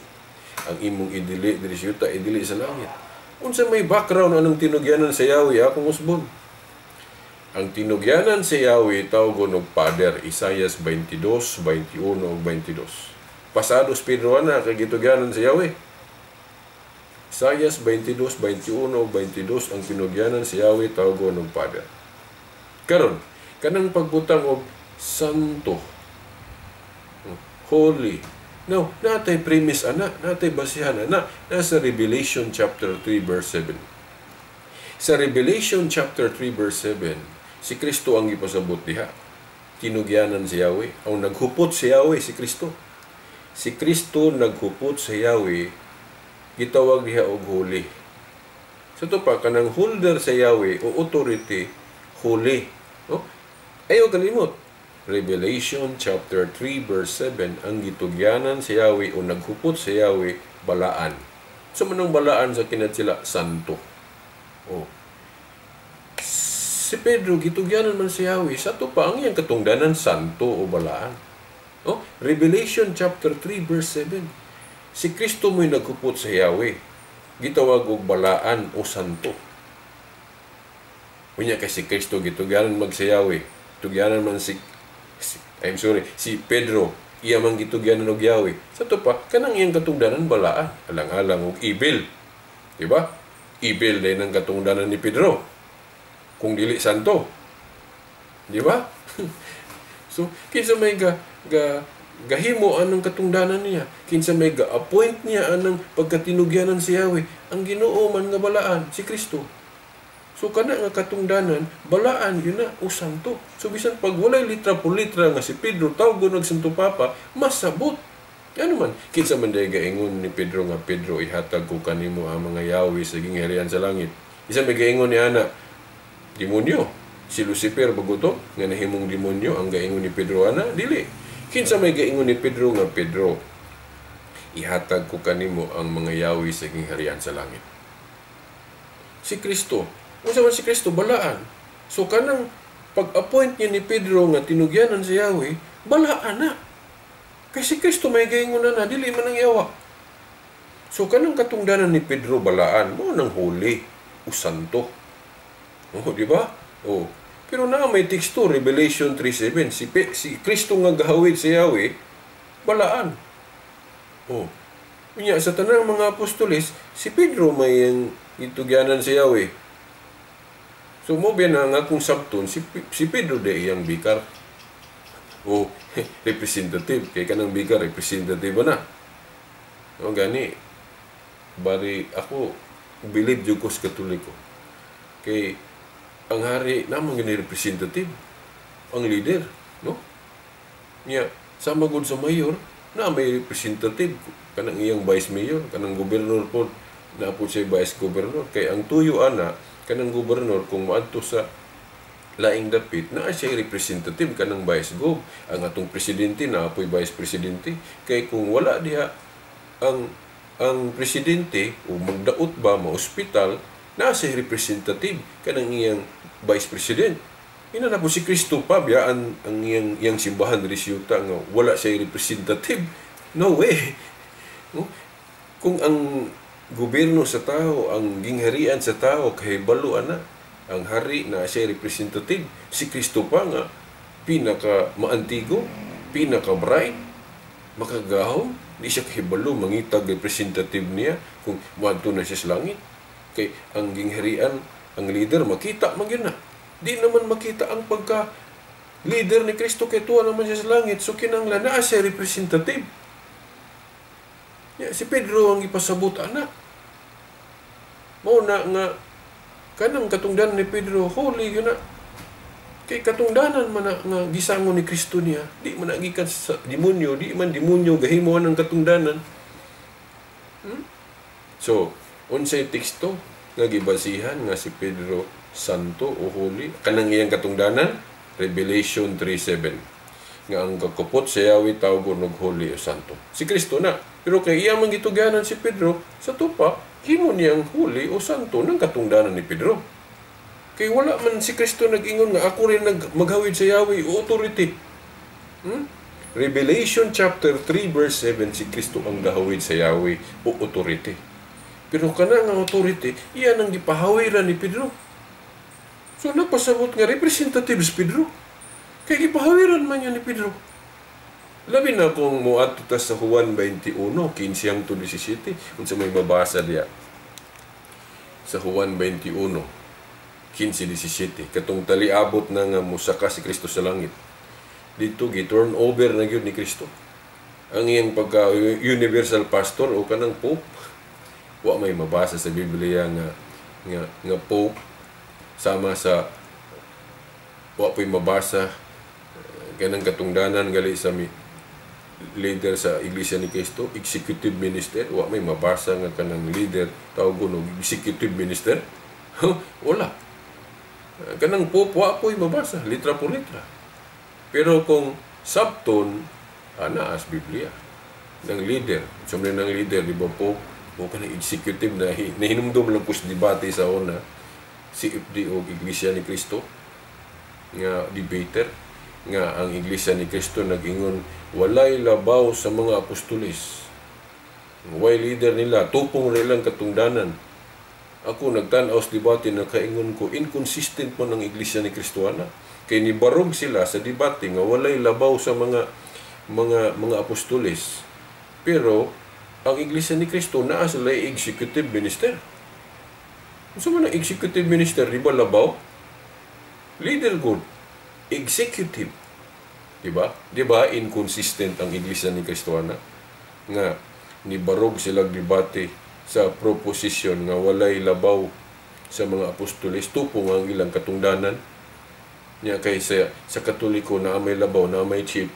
Ang imong idili diri sa yuta, idili sa langit." Unsa may background anong tinugyanan sa yawi akong usbon? Ang tinugyanan sa Yahweh tawgon og Father, Isaias 22, 21 ug 22. Pasados Pedro ana kay gitugyanan sa Yahweh. Isaias 22, 21 ug 22, ang tinugyanan sa Yahweh tawgon og Father. Karon, kanang pagbutang og santo, holy. Now, natay premise ana, natay basihan ana, nasa Revelation chapter 3 verse 7. Sa Revelation chapter 3 verse 7, si Kristo ang gipasabot diha. Tinugyanan si Yahweh. Ang naghupot si Yahweh, si Kristo. Si Kristo naghupot sa Yahweh, gitawag diha og holy. Sa to pa, kanang holder sa Yahweh o authority, holy. No? Ayaw kalimot. Revelation chapter 3 verse 7, ang gitugyanan sa Yahweh o naghupot sa Yahweh, balaan. Sa manong balaan sa kinatsila, santo. Oh. Si Pedro, gitugyanan man si Yahweh. Sa to pa, ang iyang katungdanan, santo o balaan. Oh, Revelation chapter 3 verse 7. Si Kristo mo'y naghupot sa Yahweh. Gitawag og balaan o santo. Unya kay si Kristo gitugyanan mag sa Yahweh. Tugyanan man si, I'm sorry, si Pedro iya man gitugyanan og Yahweh. Sa to pa, kanang iyang katungdanan balaan, alang-alang og evil. Di ba? Evil din ang katungdanan ni Pedro. Kung dili santo. Di ba? So, kinsa may ga, ga gahimo anang katungdanan niya, kinsa may ga-appoint niya anang pagkatinugyanan si Yahweh, ang Ginoo man nga balaan, si Kristo. So kana nga katungdanan, balaan yun na o santo. So bisan pag walay litra por litra nga si Pedro tawgon og Santo Papa, masabot. Ano man, kinsa man day gaingon ni Pedro nga, "Pedro, ihatag ko kanimo ang mga yawi sa gingharian sa langit"? Isa may gaingon ni ana, demonyo. Si Lucifer baguto nga nahimong demonyo ang gaingon ni Pedro ana? Dili. Kinsa may gaingon ni Pedro nga, "Pedro, ihatag ko kanimo ang mga yawi sa gingharian sa langit"? Si Kristo. Unsa man si Kristo? Balaan. So kanang pag-appoint niya ni Pedro nga tinugyanan si Yahweh, balaan na. Kay si Kristo may gaingon na, dili man ang yawa. So kanang katungdanan ni Pedro balaan, mo nang holy o santo. Oh, di ba? Oh. Pero na may teksto, Revelation 3:7, si Kristo nga gahawid sa Yahweh, balaan. Oh. Unya sa tanang mga apostoles, si Pedro may ang itugyanan sa Yahweh. So mo biya na nga kung sabton si Pedro de iyang bikar o representative, kay kanang bikar representative na. O gani bari ako believe jud ko sa Katoliko. Kay ang hari namang gani representative, ang leader, no? Nya sama gud sa mayor na may representative, kanang iyang vice mayor, kanang gobernador po na po siya vice governor, kay ang tuyo ana kanang gobernador kung maadto sa laing dapit na siya representative, kanang vice gov. Ang atong presidente na apoy vice presidente, kay kung wala diha ang presidente o magdaot ba, ma-ospital, na siya representative, kanang iyang vice president. Ina na po si Kristo pa biyaan ang iyang simbahan diri sa yuta nga wala siya representative? No way, no? Kung ang gobyerno sa tao, ang gingharian sa tao, kahibalo ana, ang hari na siya representative. Si Kristo pa nga pinaka maantigo, pinaka bright, makagahom, di siya kahibalo mangitag representative niya kung moadto na siya sa langit? Kay ang gingharian, ang leader makita man gyud na. Di naman makita ang pagka leader ni Kristo kay tuwa naman siya sa langit. So kinahanglan naa siya representative. Ya, si Pedro ang ipasabot ana. Mao na nga kanang katungdanan ni Pedro, holy yun na. Kay katungdanan man na nga gisango ni Kristo niya, di man na gikan sa demonyo, di man demonyo gahimo ang katungdanan. So, unsay teksto nga gibasihan nga si Pedro santo o holy kanang iyang katungdanan? Revelation 3:7, nga ang kakupot sa Yahweh tawgon og holy o santo. Si Kristo na. Pero kay iya man gitugyanan si Pedro sa tupa, himo niyang holy o santo ng katungdanan ni Pedro. Kay wala man si Kristo nag-ingon nga ako rin maghawid sa Yahweh o authority. Revelation chapter 3 verse 7, si Kristo ang gahawid sa Yahweh o authority. Pero kana nga authority, iyan ang gipahawiran ni Pedro. So nagpasabot nga representative si Pedro. Kay gipahawiran man niya ni Pedro. Labi na kung muadto ta sa Juan 21:15 hangtod 17, unsa may mabasa diya? Sa Juan 21:15-17, katong taliabot na nga musaka si Kristo sa langit. Dito gi-turn over na gyud ni Kristo ang iyang pagka universal pastor o kanang pope. Wa may mabasa sa Biblia nga pope, sama sa wa po'y mabasa kanang katungdanan gali sa leader sa Iglesia ni Cristo, executive minister. Wa may mabasa nga kanang leader tawgon og executive minister. Wala. Kanang pope, wa po'y mabasa litra por litra. Pero kung sabton ana as Biblia ng leader, sumli ng leader, di ba, pope o kanang executive na nahinumdum lang ko sa debate sa una CFD o Iglesia ni Cristo nga debater, nga ang Iglesia ni Cristo nag-ingon walay labaw sa mga apostoles, way leader nila, tupong nilang katungdanan. Ako nagtan-aw sa debate, nakaingon ko inconsistent mo ng Iglesia ni Cristo ana, kay nibarog sila sa debate nga walay labaw sa mga apostoles, pero ang Iglesia ni Cristo naa sila executive minister. Unsa man ang executive minister, di ba labaw? Leader good, executive. Diba? Diba inconsistent ang Iglesia ni Cristo ana nga nibarog sila debate sa proposition nga walay labaw sa mga apostoles, tupong ang ilang katungdanan niya, kay sa Katoliko na may labaw, na may chief,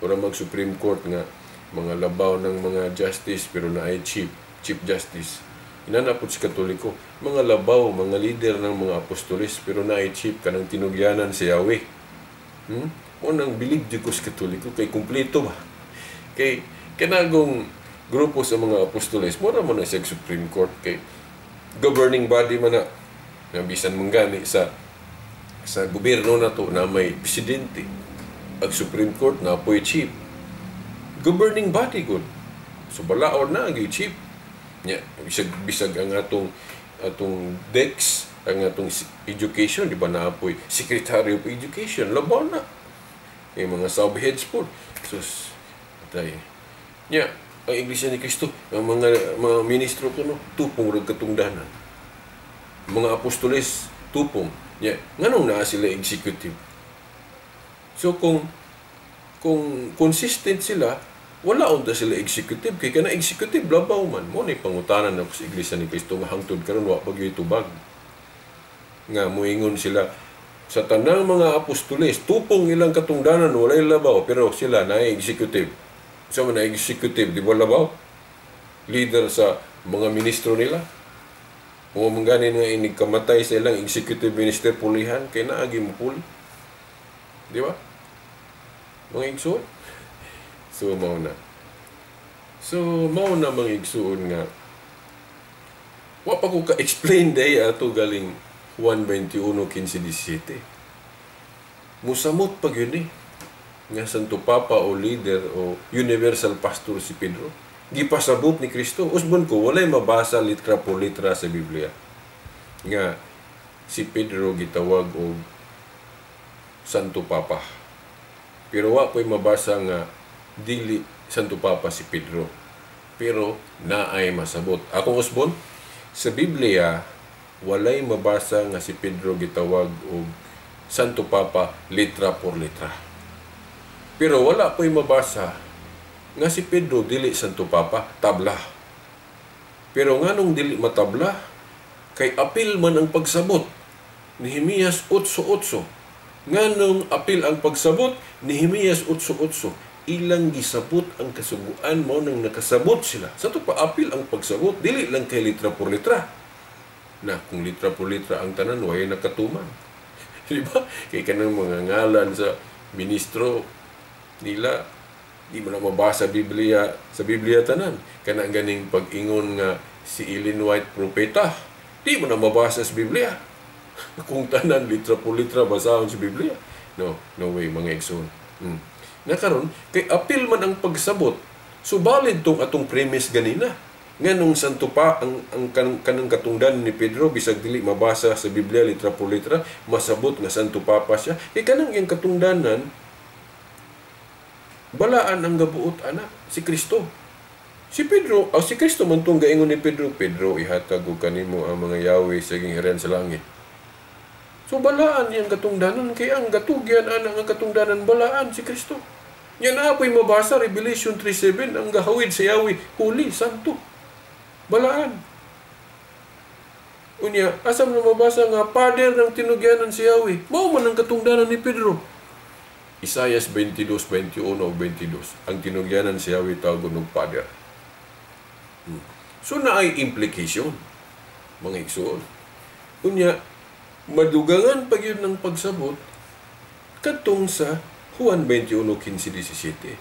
ora mag Supreme Court nga mga labaw ng mga justice pero na ay chief justice. Inanapot sa Katoliko, mga labaw, mga leader ng mga apostoles pero na ay chief kanang tinugyanan si Yahweh. Unang bilib di ko sa Katoliko kay kumpleto ba. Kay kanagong grupo sa mga apostoles, mura mo na siya Supreme Court kay governing body man na nga bisan man gani sa gobyerno na to na may presidente, ang Supreme Court na po'y chief. Governing body good. So balaod na ang chief. Nya, bisag ang atong DEX, ang atong education, di ba na po'y Secretary of Education, labaw na. Yung mga subheads po. Sus, atay. Nya, ang Iglesia ni Cristo, ang mga ministro ko, no, tupong rag katungdanan. Mga apostoles, tupong. Nya, nganong naa sila executive? So kung consistent sila, wala unta sila executive, kay kana executive labaw man. Mo ni pangutanan ako sa Iglesia ni Cristo nga hangtod karon wa pa gyud tubag. Nga moingon sila sa tanang mga apostoles, tupong ilang katungdanan, walay labaw, pero sila na executive. Sa man na executive, di ba labaw? Leader sa mga ministro nila. Kung manggani nga inig kamatay sa ilang executive minister pulihan, kay naagi mo puli. Di ba? Mga igsuon. So, mao na. So, mao na mga igsuon nga wa pa ko ka-explain day ato galing Juan 21:15-17. Musamot pa gyud ni nga Santo Papa o leader o universal pastor si Pedro. Gipasabot ni Kristo. Usbon ko, walay mabasa litra por litra sa Biblia nga si Pedro gitawag og Santo Papa. Pero wa po'y mabasa nga dili Santo Papa si Pedro. Pero naay masabot. Akong usbon, sa Biblia walay mabasa nga si Pedro gitawag og Santo Papa litra por litra. Pero wala po'y mabasa nga si Pedro dili Santo Papa, tabla. Pero nganong dili matabla? Kay apil man ang pagsabot. Nehemias 8:8. Nganong apil ang pagsabot? Nehemias 8:8. Ilang gisabot ang kasuguan, mao nang nakasabot sila. Sa ato pa, apil ang pagsabot, dili lang kay litra por litra. Na kung litra por litra ang tanan, way nakatuman. Di ba? Kay kanang mga ngalan sa ministro nila, di mo na mabasa Biblia sa Biblia tanan. Kana ganing pag-ingon nga si Ellen White propeta, di mo na mabasa sa Biblia. Kung tanan litra por litra basahon sa Biblia. No, no way, mga igsoon. Na karon kay apil man ang pagsabot, subalit tong atong premise ganina. Nganong santo pa ang kanang katungdan ni Pedro, bisag dili mabasa sa Biblia litra por litra, masabot nga Santo Papa siya. Kay kanang iyang katungdanan, balaan ang gabuot ana si Kristo. Si Pedro, o si Kristo man tong gaingon ni Pedro, "Pedro, ihatag ko kanimo ang mga yawi sa gingharian sa langit." So balaan iyang katungdanan kay ang gatugyan ana nga katungdanan, balaan si Kristo. Yan na apoy mabasa Revelation 3:7, ang gahawid sa yawi, holy, santo. Balaan. Unya, asa mo mabasa nga father ng tinugyanan si Yahweh? Mao man ang katungdanan ni Pedro. Isayas 22, 21 o 22. Ang tinugyanan si Yahweh tawag og father. So naay implication, mga igsoon. Unya, madugangan pa gyud ng pagsabot katong sa Juan 21:15, 17.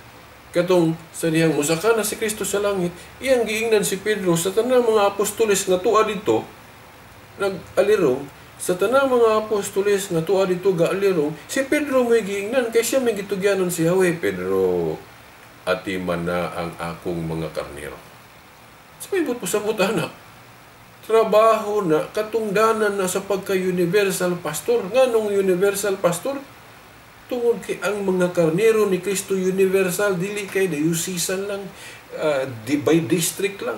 Katong sa dihang musaka na si Kristo sa langit, iyang giingnan si Pedro sa tanang mga apostoles nga tuwa dito, nag-alirong, sa tanang mga apostoles nga tuwa dito gaalirong, si Pedro may giingnan kay siya may gitugyanon si Yahweh. "Pedro, atiman na ang akong mga karnero." Sa may buot pasabot ana, trabaho na, katungdanan na sa pagka-universal pastor. Nganong universal pastor? Tungod kay ang mga karnero ni Kristo universal, dili kay diocesan lang, di, by district lang.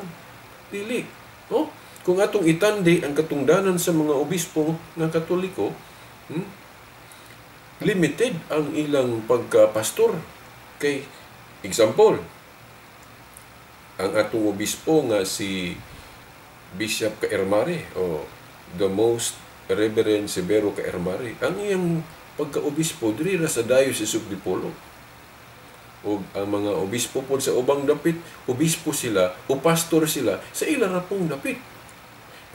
Dili. No? Kung atong itandi ang katungdanan sa mga obispo nga Katoliko, limited ang ilang pagka-pastor. Kay, example, ang atong obispo nga si Bishop Caermare o the Most Reverend Severo Caermare, ang iyang pagka-obispo diri ra sa Diocese of Dipolog. O ang mga obispo pod sa ubang dapit, obispo sila o pastor sila sa ila ra pong dapit.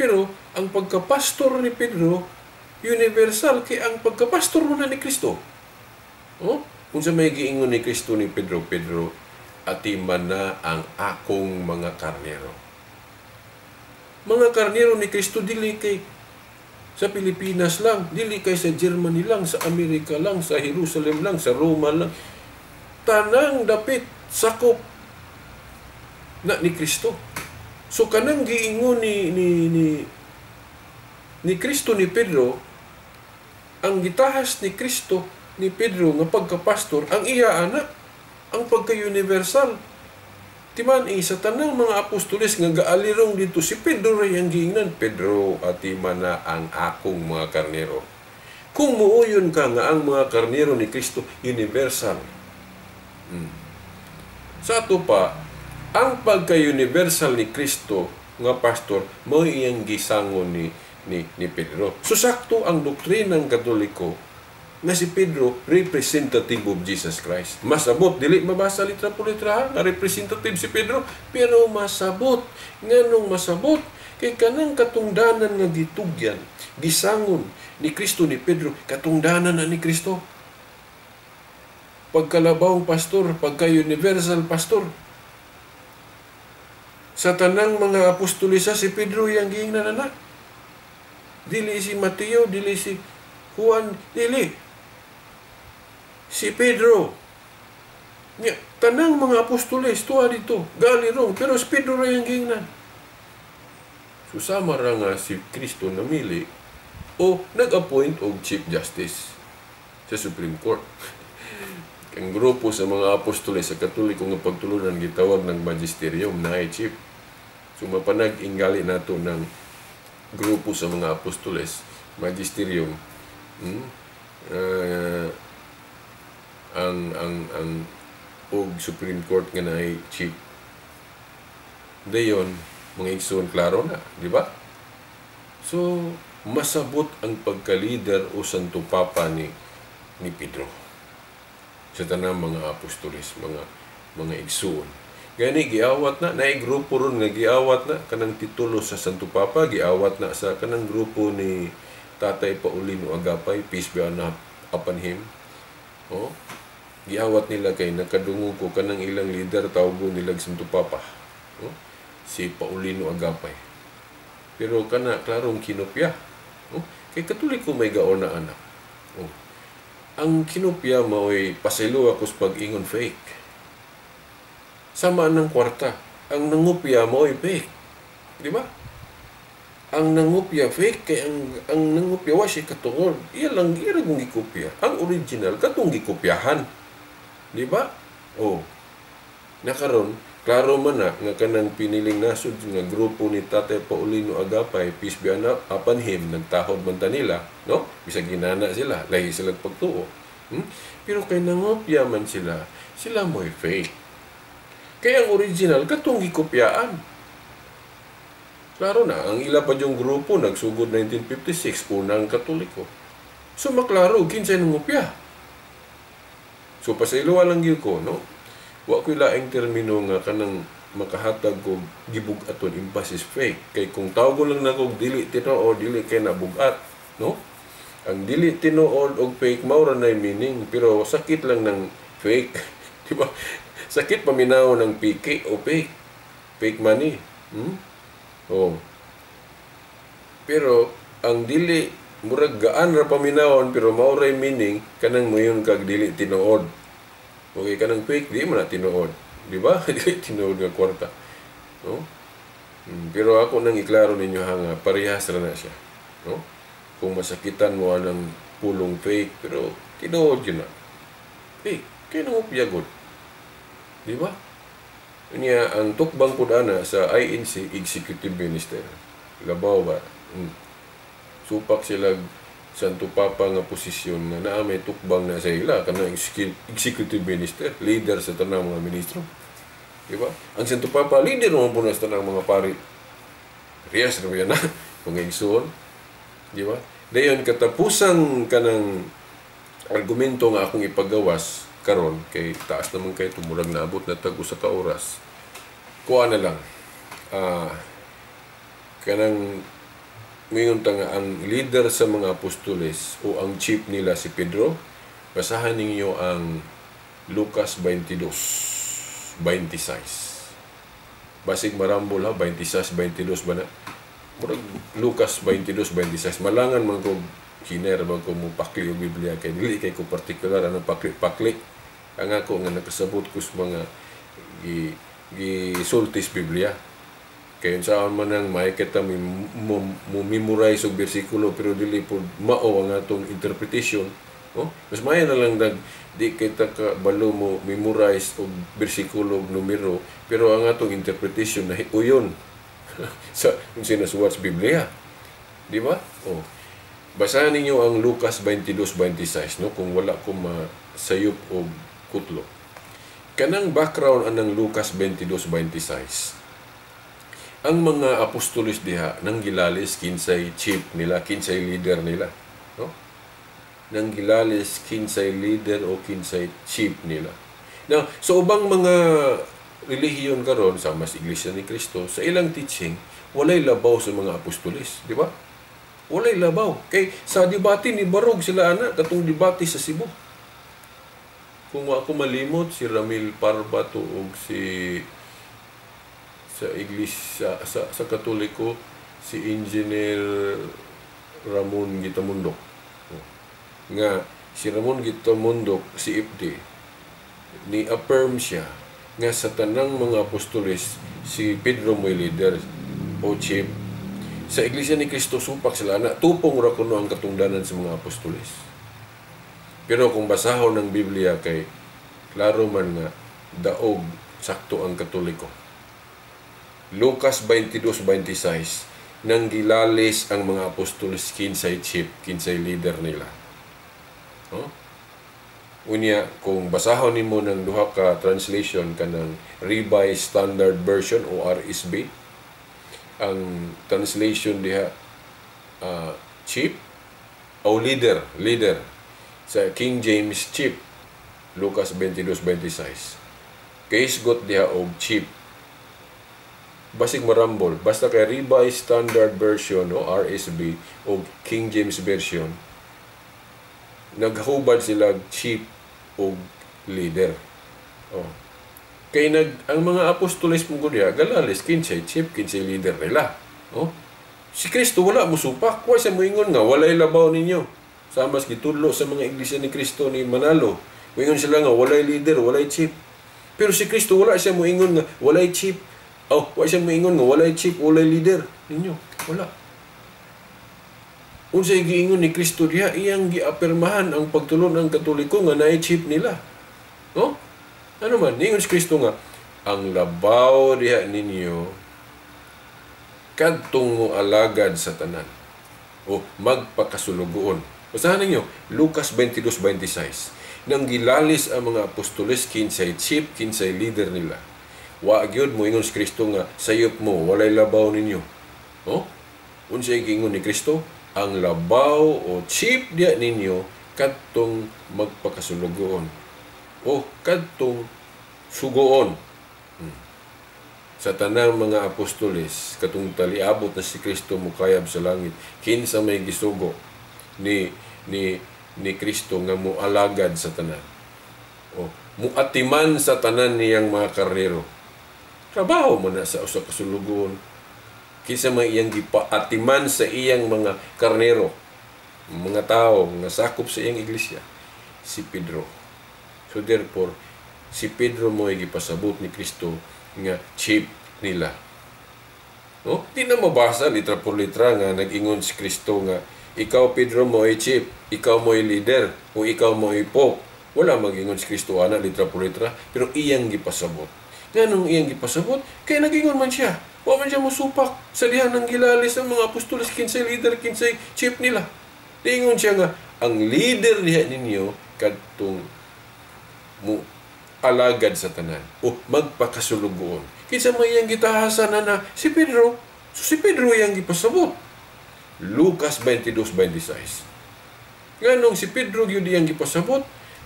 Pero ang pagka-pastor ni Pedro universal kay ang pagka-pastor mo na ni Kristo. Oh? Unsa may giingon ni Kristo ni Pedro? "Pedro, atiman na ang akong mga karnero." Mga karnero ni Kristo dili kay sa Pilipinas lang, dili kay sa Germany lang, sa Amerika lang, sa Jerusalem lang, sa Roma lang. Tanang dapit sakop na ni Kristo. So kanang giingon ni Kristo ni Pedro, ang gitahas ni Kristo ni Pedro nga pagkapastor, ang iya ana, ang pagka-universal. Timan sa tanang mga apostoles nga gaalirong dito, si Pedro ray ang giingnan, "Pedro, atiman na ang akong mga karnero." Kung muuyon ka nga ang mga karnero ni Kristo universal. Sa ato pa, ang pagka-universal ni Kristo nga pastor mao iyang gisangon ni Pedro. So sakto ang doktrina ng Katoliko nga si Pedro representative of Jesus Christ. Masabot, dili mabasa litra por litra nga representative si Pedro, pero masabot. Nganong masabot? Kay kanang katungdanan nga gitugyan, gisangon ni Kristo ni Pedro, katungdanan na ni Kristo. Pagkalabawng pastor, pagka-universal pastor. Sa tanang mga apostolisa, si Pedro yang giingnan na. Dili si Mateo, dili si Juan, dili. Si Pedro. Nya, tanang mga apostoles, tuwa dito, galirong, pero si Pedro ra yung giingnan. Susama ra nga si Kristo namili o nag-appoint og Chief Justice sa Supreme Court. Ang grupo sa mga apostoles sa Katoliko nga pagtulunan gitawag ng magisterium na ay chief. So mapanag-ingali nato ng grupo sa mga apostoles, magisterium, ang og Supreme Court nga naay chief. Dayon, mga igsoon, klaro na, di ba? So, masabot ang pagka-leader o Santo Papa ni Pedro sa tanang mga apostoles, mga igsuon. Gani giawat na, naay grupo ron nga giawat na kanang titulo sa Santo Papa, giawat na sa kanang grupo ni Tatay Paulino Agapay, peace be upon him. Oh, giawat nila kay nakadungog ko kanang ilang leader tawgon nila Santo Papa. Oh, si Paulino Agapay. Pero kana klarong kinopya. Oh, kay Katoliko may gaon na anak. Oh. Ang kinopya mao'y pasaylo ako sa pag-ingon fake. Sama ng kwarta. Ang nangupya mao'y fake. Di ba? Ang nangupya fake kay ang nangupya wa siya katungod. Iya lang, iya ra kung gikopya. Ang original katong gikopyahan. Di ba? Oh. Nakaron, klaro man na nga kanang piniling nasod nga grupo ni Tatay Paulino Agapay, peace be upon him, nagtahod man ta nila, no? Bisag ginana sila, lahi sila pagtuo. Pero kay nangopya man sila, sila mo'y fake. Kaya ang original katong gikopyaan. Klaro na, ang ila pa yung grupo nagsugod 1956, unang Katoliko. So maklaro, kinsay nangopya. So pasayloa lang gyud ko, no? Wa ko'y laing termino nga kanang makahatag og gibug-aton emphasis fake. Kay kung tawgon lang nako dili tinuod, dili kay nabugat, no? Ang dili tinuod og fake mao ra nay meaning, pero sakit lang ng fake, di ba? Sakit paminaw ng piki o fake. Fake money. Oh. Pero ang dili murag gaan ra paminawon pero mao ray meaning kanang moyon kag dili tinuod. Okay, kanang fake di man na tinuod, di ba? Dili tinuod nga kwarta. No? Pero ako nang iklaro ninyo ha nga parehas ra na siya, no? Kung masakitan mo anang pulong fake pero tinuod yun na. Fake kay nangupya gud. Di ba? Unya ang tukbang pud ana sa INC Executive Minister. Labaw ba? Supak sila Santo Papa nga posisyon nga naa may tukbang na sa ila kanang Executive Minister, leader sa tanang mga ministro. Di ba? Ang Santo Papa leader man po na sa tanang mga pari. Riyas na yan na mga igsuon. Di ba? Dayon katapusang kanang argumento nga akong ipagawas karon kay taas naman kay tumurag naabot na tag usa ka oras. Kuha na lang. Kanang mingon ta nga ang leader sa mga apostoles o ang chief nila si Pedro. Basahan ninyo ang Lucas 22:26. Basig marambol ha, 26:22 ba na? Murag Lucas 22:26. Malangan man ko kiner man ko mo pakli og Biblia kay dili kay ko partikular anong pakli-pakli. Ang ako nga nakasabot ko sa mga gisulti sa Biblia. Kay unsaon man ang may kita mo memorize og bersikulo pero dili pud mao ang atong interpretation. Oh, mas maayo na lang dag di kita ka balo mo memorize og bersikulo og numero pero ang atong interpretation na uyon sa kung sinasuwat sa Biblia. Di ba? Oh. Basahan ninyo ang Lucas 22:26, no, kung wala ko masayop og kutlo. Kanang background anang Lucas 22:26. Ang mga apostoles diha nang gilalis kinsay chief nila, kinsay leader nila, no? Nang gilalis kinsay leader o kinsay chief nila. Now, so ubang mga relihiyon karon sa mas Iglesia ni Cristo, sa ilang teaching walay labaw sa mga apostoles, di ba? Walay labaw. Kay sa debate ni Barog sila ana katong debate sa Cebu. Kung ako malimot si Ramil Parbato og si sa iglesia sa Katoliko si Engineer Ramon Gitamundok. Nga si Ramon Gitamundok si FD ni affirm siya nga sa tanang mga apostoles si Pedro mo'y leader o chief. Sa Iglesia ni Cristo supak sila na tupong ra kuno ang katungdanan sa mga apostoles. Pero kung basahon ng Biblia kay klaro man nga daog sakto ang Katoliko. Lucas 22:26 nang gilalis ang mga apostoles kinsay chief, kinsay leader nila. No? Unya, kung basahon nimo ng duha ka translation kanang Revised Standard Version o RSV, ang translation diha chief o leader, leader. Sa King James, chief. Lucas 22:26. Kaisgot diha og chief. Basig marambol, basta kay Revised Standard Version o RSV o King James Version, naghubad sila chief o leader. Oh. Kay ang mga apostoles mo diha galalis kinsay chief, kinsay leader nila. Oh. Si Kristo wala mo supak, wa siya moingon nga walay labaw ninyo. Sama gitudlo sa mga iglesia ni Kristo ni Manalo. Moingon sila nga walay leader, walay chief. Pero si Kristo wala siya moingon nga walay chief. Oh, wala siya moingon nga walay chief, walay leader ninyo. Wala. Unsay giingon ni Kristo diha, iyang giapirmahan ang pagtulon ng Katoliko nga naay chief nila. No? Ano man, niingon si Kristo nga ang labaw diha ninyo kadtong mo alagad sa tanan o magpakasulugoon. Basahan ninyo Lucas 22:26. Nang gilalis ang mga apostoles kinsay chief, kinsay leader nila. Wa gyud moingon si Kristo nga sayop mo, walay labaw ninyo. No? Unsay giingon ni Kristo? Ang labaw o chief diha ninyo kadtong magpakasulugoon o kadtong sugoon. Sa tanang mga apostoles katong taliabot na si Kristo mukayab sa langit, kinsa may gisugo ni ni ni Kristo nga moalagad sa tanan o muatiman sa tanan niyang mga karnero? Trabaho man na sa usa ka sulugoon. Kinsa may iyang gipaatiman sa iyang mga karnero, mga tao nga sakop sa iyang iglesia? Si Pedro. So therefore, si Pedro mo gipasabot ni Kristo nga chief nila. No? Di na mabasa litra por litra nga nag-ingon si Kristo nga ikaw, Pedro, mo ay chief, ikaw mo ay leader, o ikaw mo ay pope. Wala mag-ingon si Kristo ana litra por litra, pero iyang gipasabot. Nganong iyang gipasabot? Kaya nag-ingon man siya. Wa man siya mosupak sa diha nang gilalis ang mga apostoles kinsay leader, kinsay chief nila. Niingon siya nga ang leader diha ninyo kadtong mo alagad sa tanan o magpakasulugoon. Kinsa may iyang gitahasan na si Pedro. So si Pedro iyang gipasabot. Lucas 22:26. Nganong si Pedro gyud iyang gipasabot?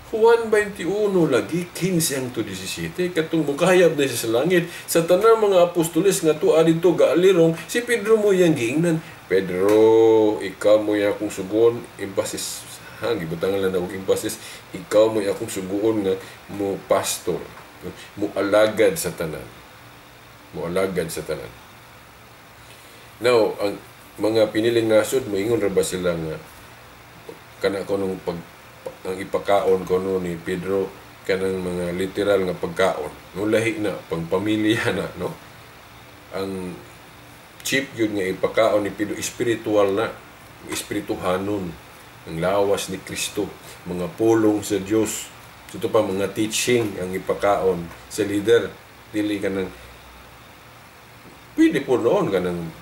Juan 21 lagi 15 hangtod 17, katong mukayab na siya sa langit sa tanang mga apostoles nga tuwa didto gaalirong, si Pedro mo iyang giingnan, "Pedro, ikaw mo akong sugon," emphasis ha, gibutangan lang akong emphasis, "ikaw mo akong suguon nga mo pastor, mo alagad sa tanan, mo alagad sa tanan." Now, ang mga piniling nasod moingon ra ba sila nga kana kunong pag ang ipakaon kuno ni Pedro kanang mga literal nga pagkaon, no? Lahi na pangpamilya na, no? Ang chief yun nga ipakaon ni Pedro spiritual na, espirituhanon, ang lawas ni Kristo, mga pulong sa Dios. So, ito pa mga teaching ang ipakaon sa leader, dili kanang pwede po noon kanang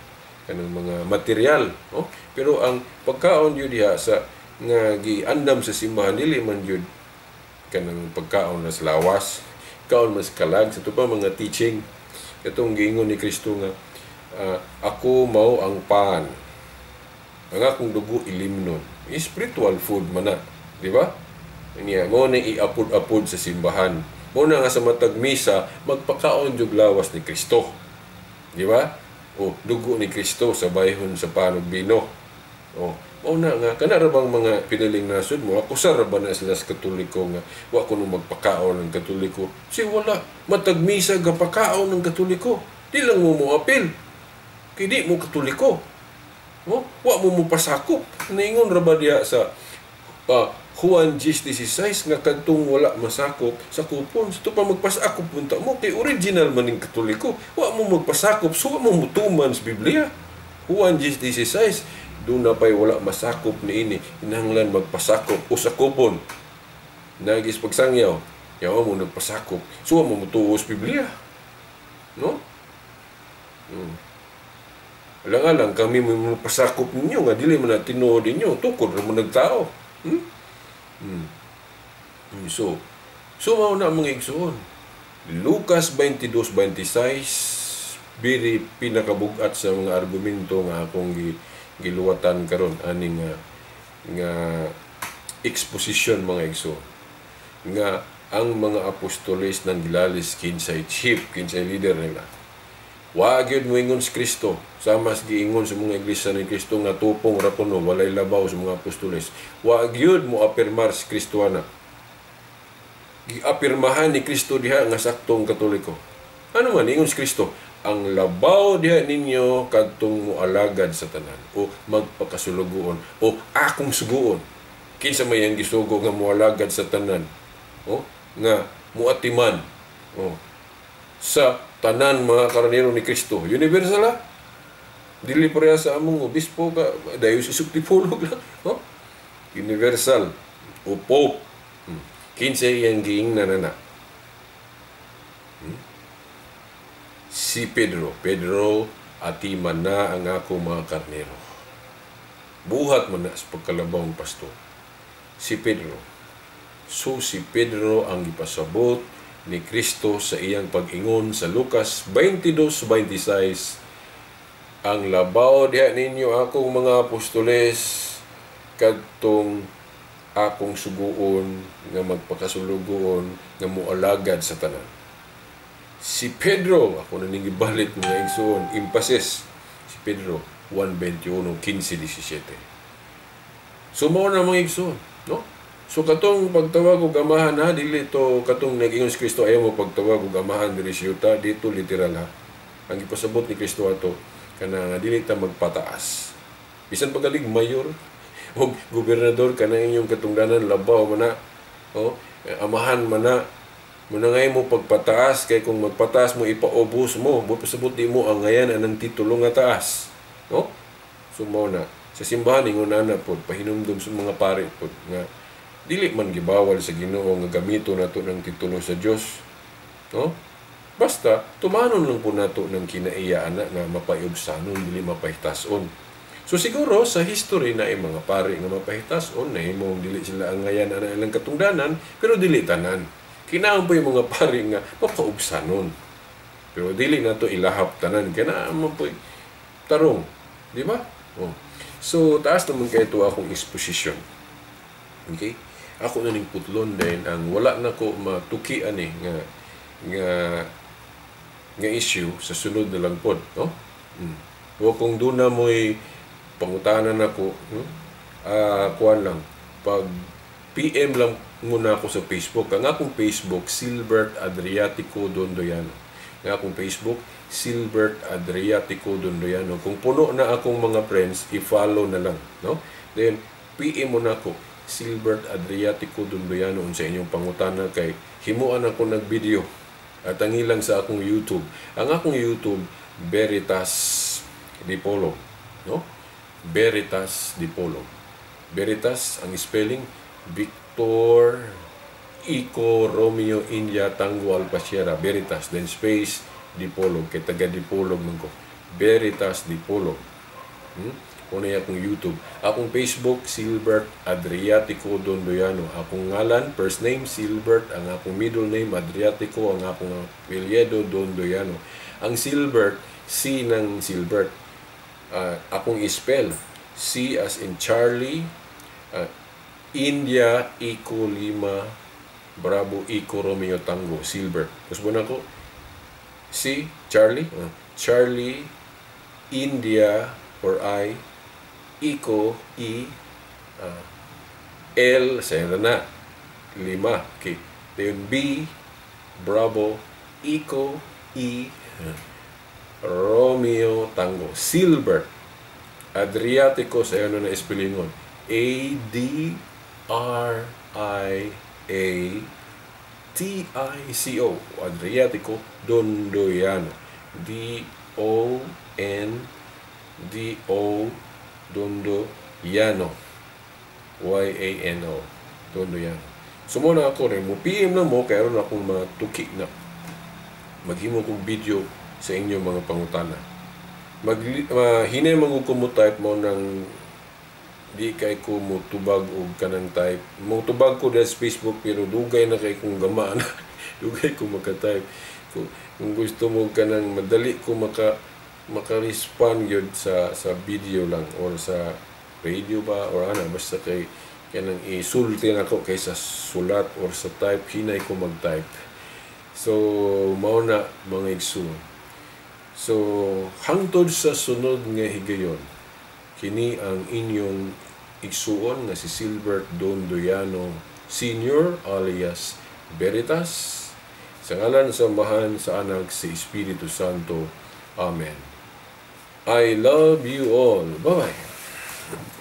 kanang mga material, no? Pero ang pagkaon yun diha sa nga giandam sa simbahan dili man yun kanang pagkaon na sa lawas, kaon mas kalag sa ito pa mga teaching. Itong giingon ni Kristo nga ako mao ang pan, ang akong dugo ilimnon. Spiritual food man na, di ba? Niya mo na iapod-apod sa simbahan, mo na nga sa matag misa magpakaon jug lawas ni Kristo, di ba? O dugo ni Kristo sa bayhon sa panog bino. O mao na nga kana ra bang mga piniling nasod mo akusar ra ba na sila sa Katoliko nga wa kuno magpakaon ng Katoliko? Si wala matag misa gapakaon ng Katoliko, di lang mo moapil kay di mo Katoliko. No? Wa mo mopasakop. Naingon ra ba diha sa Juan 10:16 nga kadtong wala masakop sa kupon? So, pa magpasakop punta mo kay original man ning Katoliko. Wa mo magpasakop, so wa mo mutuman sa Biblia. Juan 10:16, doon na pa'y wala masakop niini, kinahanglan magpasakop o sa kupon. Nagis pagsangyaw, yawa mo nagpasakop, so wa mo mutuo sa Biblia. No? Alang-alang kami mo pasakop ninyo nga dili man na tinuod ninyo, tukod ra mo nagtao. So mao na mga igsoon. Lucas 22:26, very pinakabugat sa mga argumento nga akong giluwatan karon ani nga exposition, mga igsoon, nga ang mga apostoles nang gilalis kinsay chief, kinsay leader nila. Wa gyud moingon si Kristo sama sa giingon sa mga iglesia ni Kristo nga tupong ra kuno, walay labaw sa mga apostoles. Wa gyud mo apirmar si Kristo ana. Giapirmahan ni Kristo diha nga saktong Katoliko. Ano man ingon si Kristo? Ang labaw diha ninyo kadtong moalagad sa tanan o magpakasulugoon o akong suguon. Kinsa may ang gisugo nga moalagad sa tanan o nga muatiman o sa tanan mga karnero ni Kristo? Universal ha? Dili pareha sa among obispo ka, diocese of Dipolog lang. Oh? Universal o Pope. Kinsa iyang giingnan na? Si Pedro. "Pedro, atiman na ang ako mga karnero. Buhat man na sa pagkalabawng pastor." Si Pedro. So si Pedro ang gipasabot ni Kristo sa iyang pag-ingon sa Lucas 22:26, ang labaw diha ninyo akong mga apostoles kadtong akong suguon nga magpakasulugoon nga moalagad sa tanan. Si Pedro, ako na ning gibalik, mga igsoon, emphasis. Si Pedro 1:21, 15, 17. So mao na, mga igsoon, no? So katong pagtawag og amahan ha, dili to katong nag-ingon si Kristo ayaw mo pagtawag og amahan diri sa yuta, dito literal ha. Ang gipasabot ni Kristo ato kana nga dili ta magpataas. Bisan pagalig mayor o gobernador, kanang inyong katungdanan labaw man na, oh, amahan man na mo na ngay mo pagpataas, kay kung magpataas mo ipaubos mo, mo pasabot di mo angayan anang titulo nga taas, no? So mao na sa simbahan ingon ana pod, pahinumdum sa mga pare pod nga dili man gibawal sa Ginoo nga gamito nato ng titulo sa Dios, no? Basta tumanon lang po nato ng kinaiya ana nga mapaiubsanon, dili mapahitason. So siguro sa history na ay mga pare nga mapahitason na himong dili sila angayan ana ilang katungdanan, pero dili tanan. Kinahanglan po yung mga pare nga mapaubsanon. Pero dili nato ilahap tanan kay naa man po tarong, di ba? Oh. So taas naman kay ito akong exposition. Okay? Ako na ning putlon din ang wala na ko matuki ani nga nga nga issue sa sunod na lang pod, no? O kung doon na mo'y pangutanan ako, no? Kuan lang, pag PM lang muna ako sa Facebook. Ang akong Facebook, Silbert Adriatico Dondoyano. Ang akong Facebook, Silbert Adriatico Dondoyano. Kung puno na akong mga friends, i-follow na lang, no? Then, PM mo na ako, Silbert Adriatico Dondoyano, unsa inyong pangutana kay himuan ako nag-video at ang ilang sa akong YouTube. Ang akong YouTube, Veritas Dipolog, no? Veritas Dipolog. Veritas, ang spelling, Victor, Echo, Romeo, India, Tango, Alpha, Sierra, Veritas, then space, Dipolog, kay taga Dipolog man ko. Veritas Dipolog. Una akong YouTube. Akong Facebook, Silbert Adriatico Dondoyano. Akong ngalan, first name, Silbert. Ang akong middle name, Adriatico. Ang akong apelyido, Dondoyano. Ang Silbert, C ng Silbert. Akong spell, C as in Charlie, India, Echo, Lima, Bravo, Echo, Romeo, Tango, Silbert. Tapos na ko, C, Charlie, Charlie, India, or I, Echo, E, L, sa na, Lima. Okay. Then B, Bravo, Echo, E, Romeo, Tango. Silbert. Adriatico, sa ano na espelingon. A, D, R, I, A, T, I, C, O. Adriatico Dondoyano. D, O, N, D, O, Dondoyano. Y, A, N, O. Dondoyano. So muna ako rin, mo PM na mo, kaya ron akong matuki na maghimo kong video sa inyong mga pangutana. Mag hinay man ko mo type mo ng di kay ko mo tubag og kanang type. Mo tubag ko sa Facebook pero dugay na kay kong gama na. Dugay ko maka-type. Kung gusto mo kanang madali ko maka-respond gyud sa video lang or sa radio ba or ana, basta kay kanang isulti nako kaysa sulat or sa type. Hinay ko mag-type. So mao na, mga igsoon. So hangtod sa sunod nga higayon, kini ang inyong igsuon nga si Silbert Dondoyano Senior alias Veritas. Sa ngalan sa Amahan, sa Anak, sa Espiritu Santo. Amen. I love you all. Bye-bye.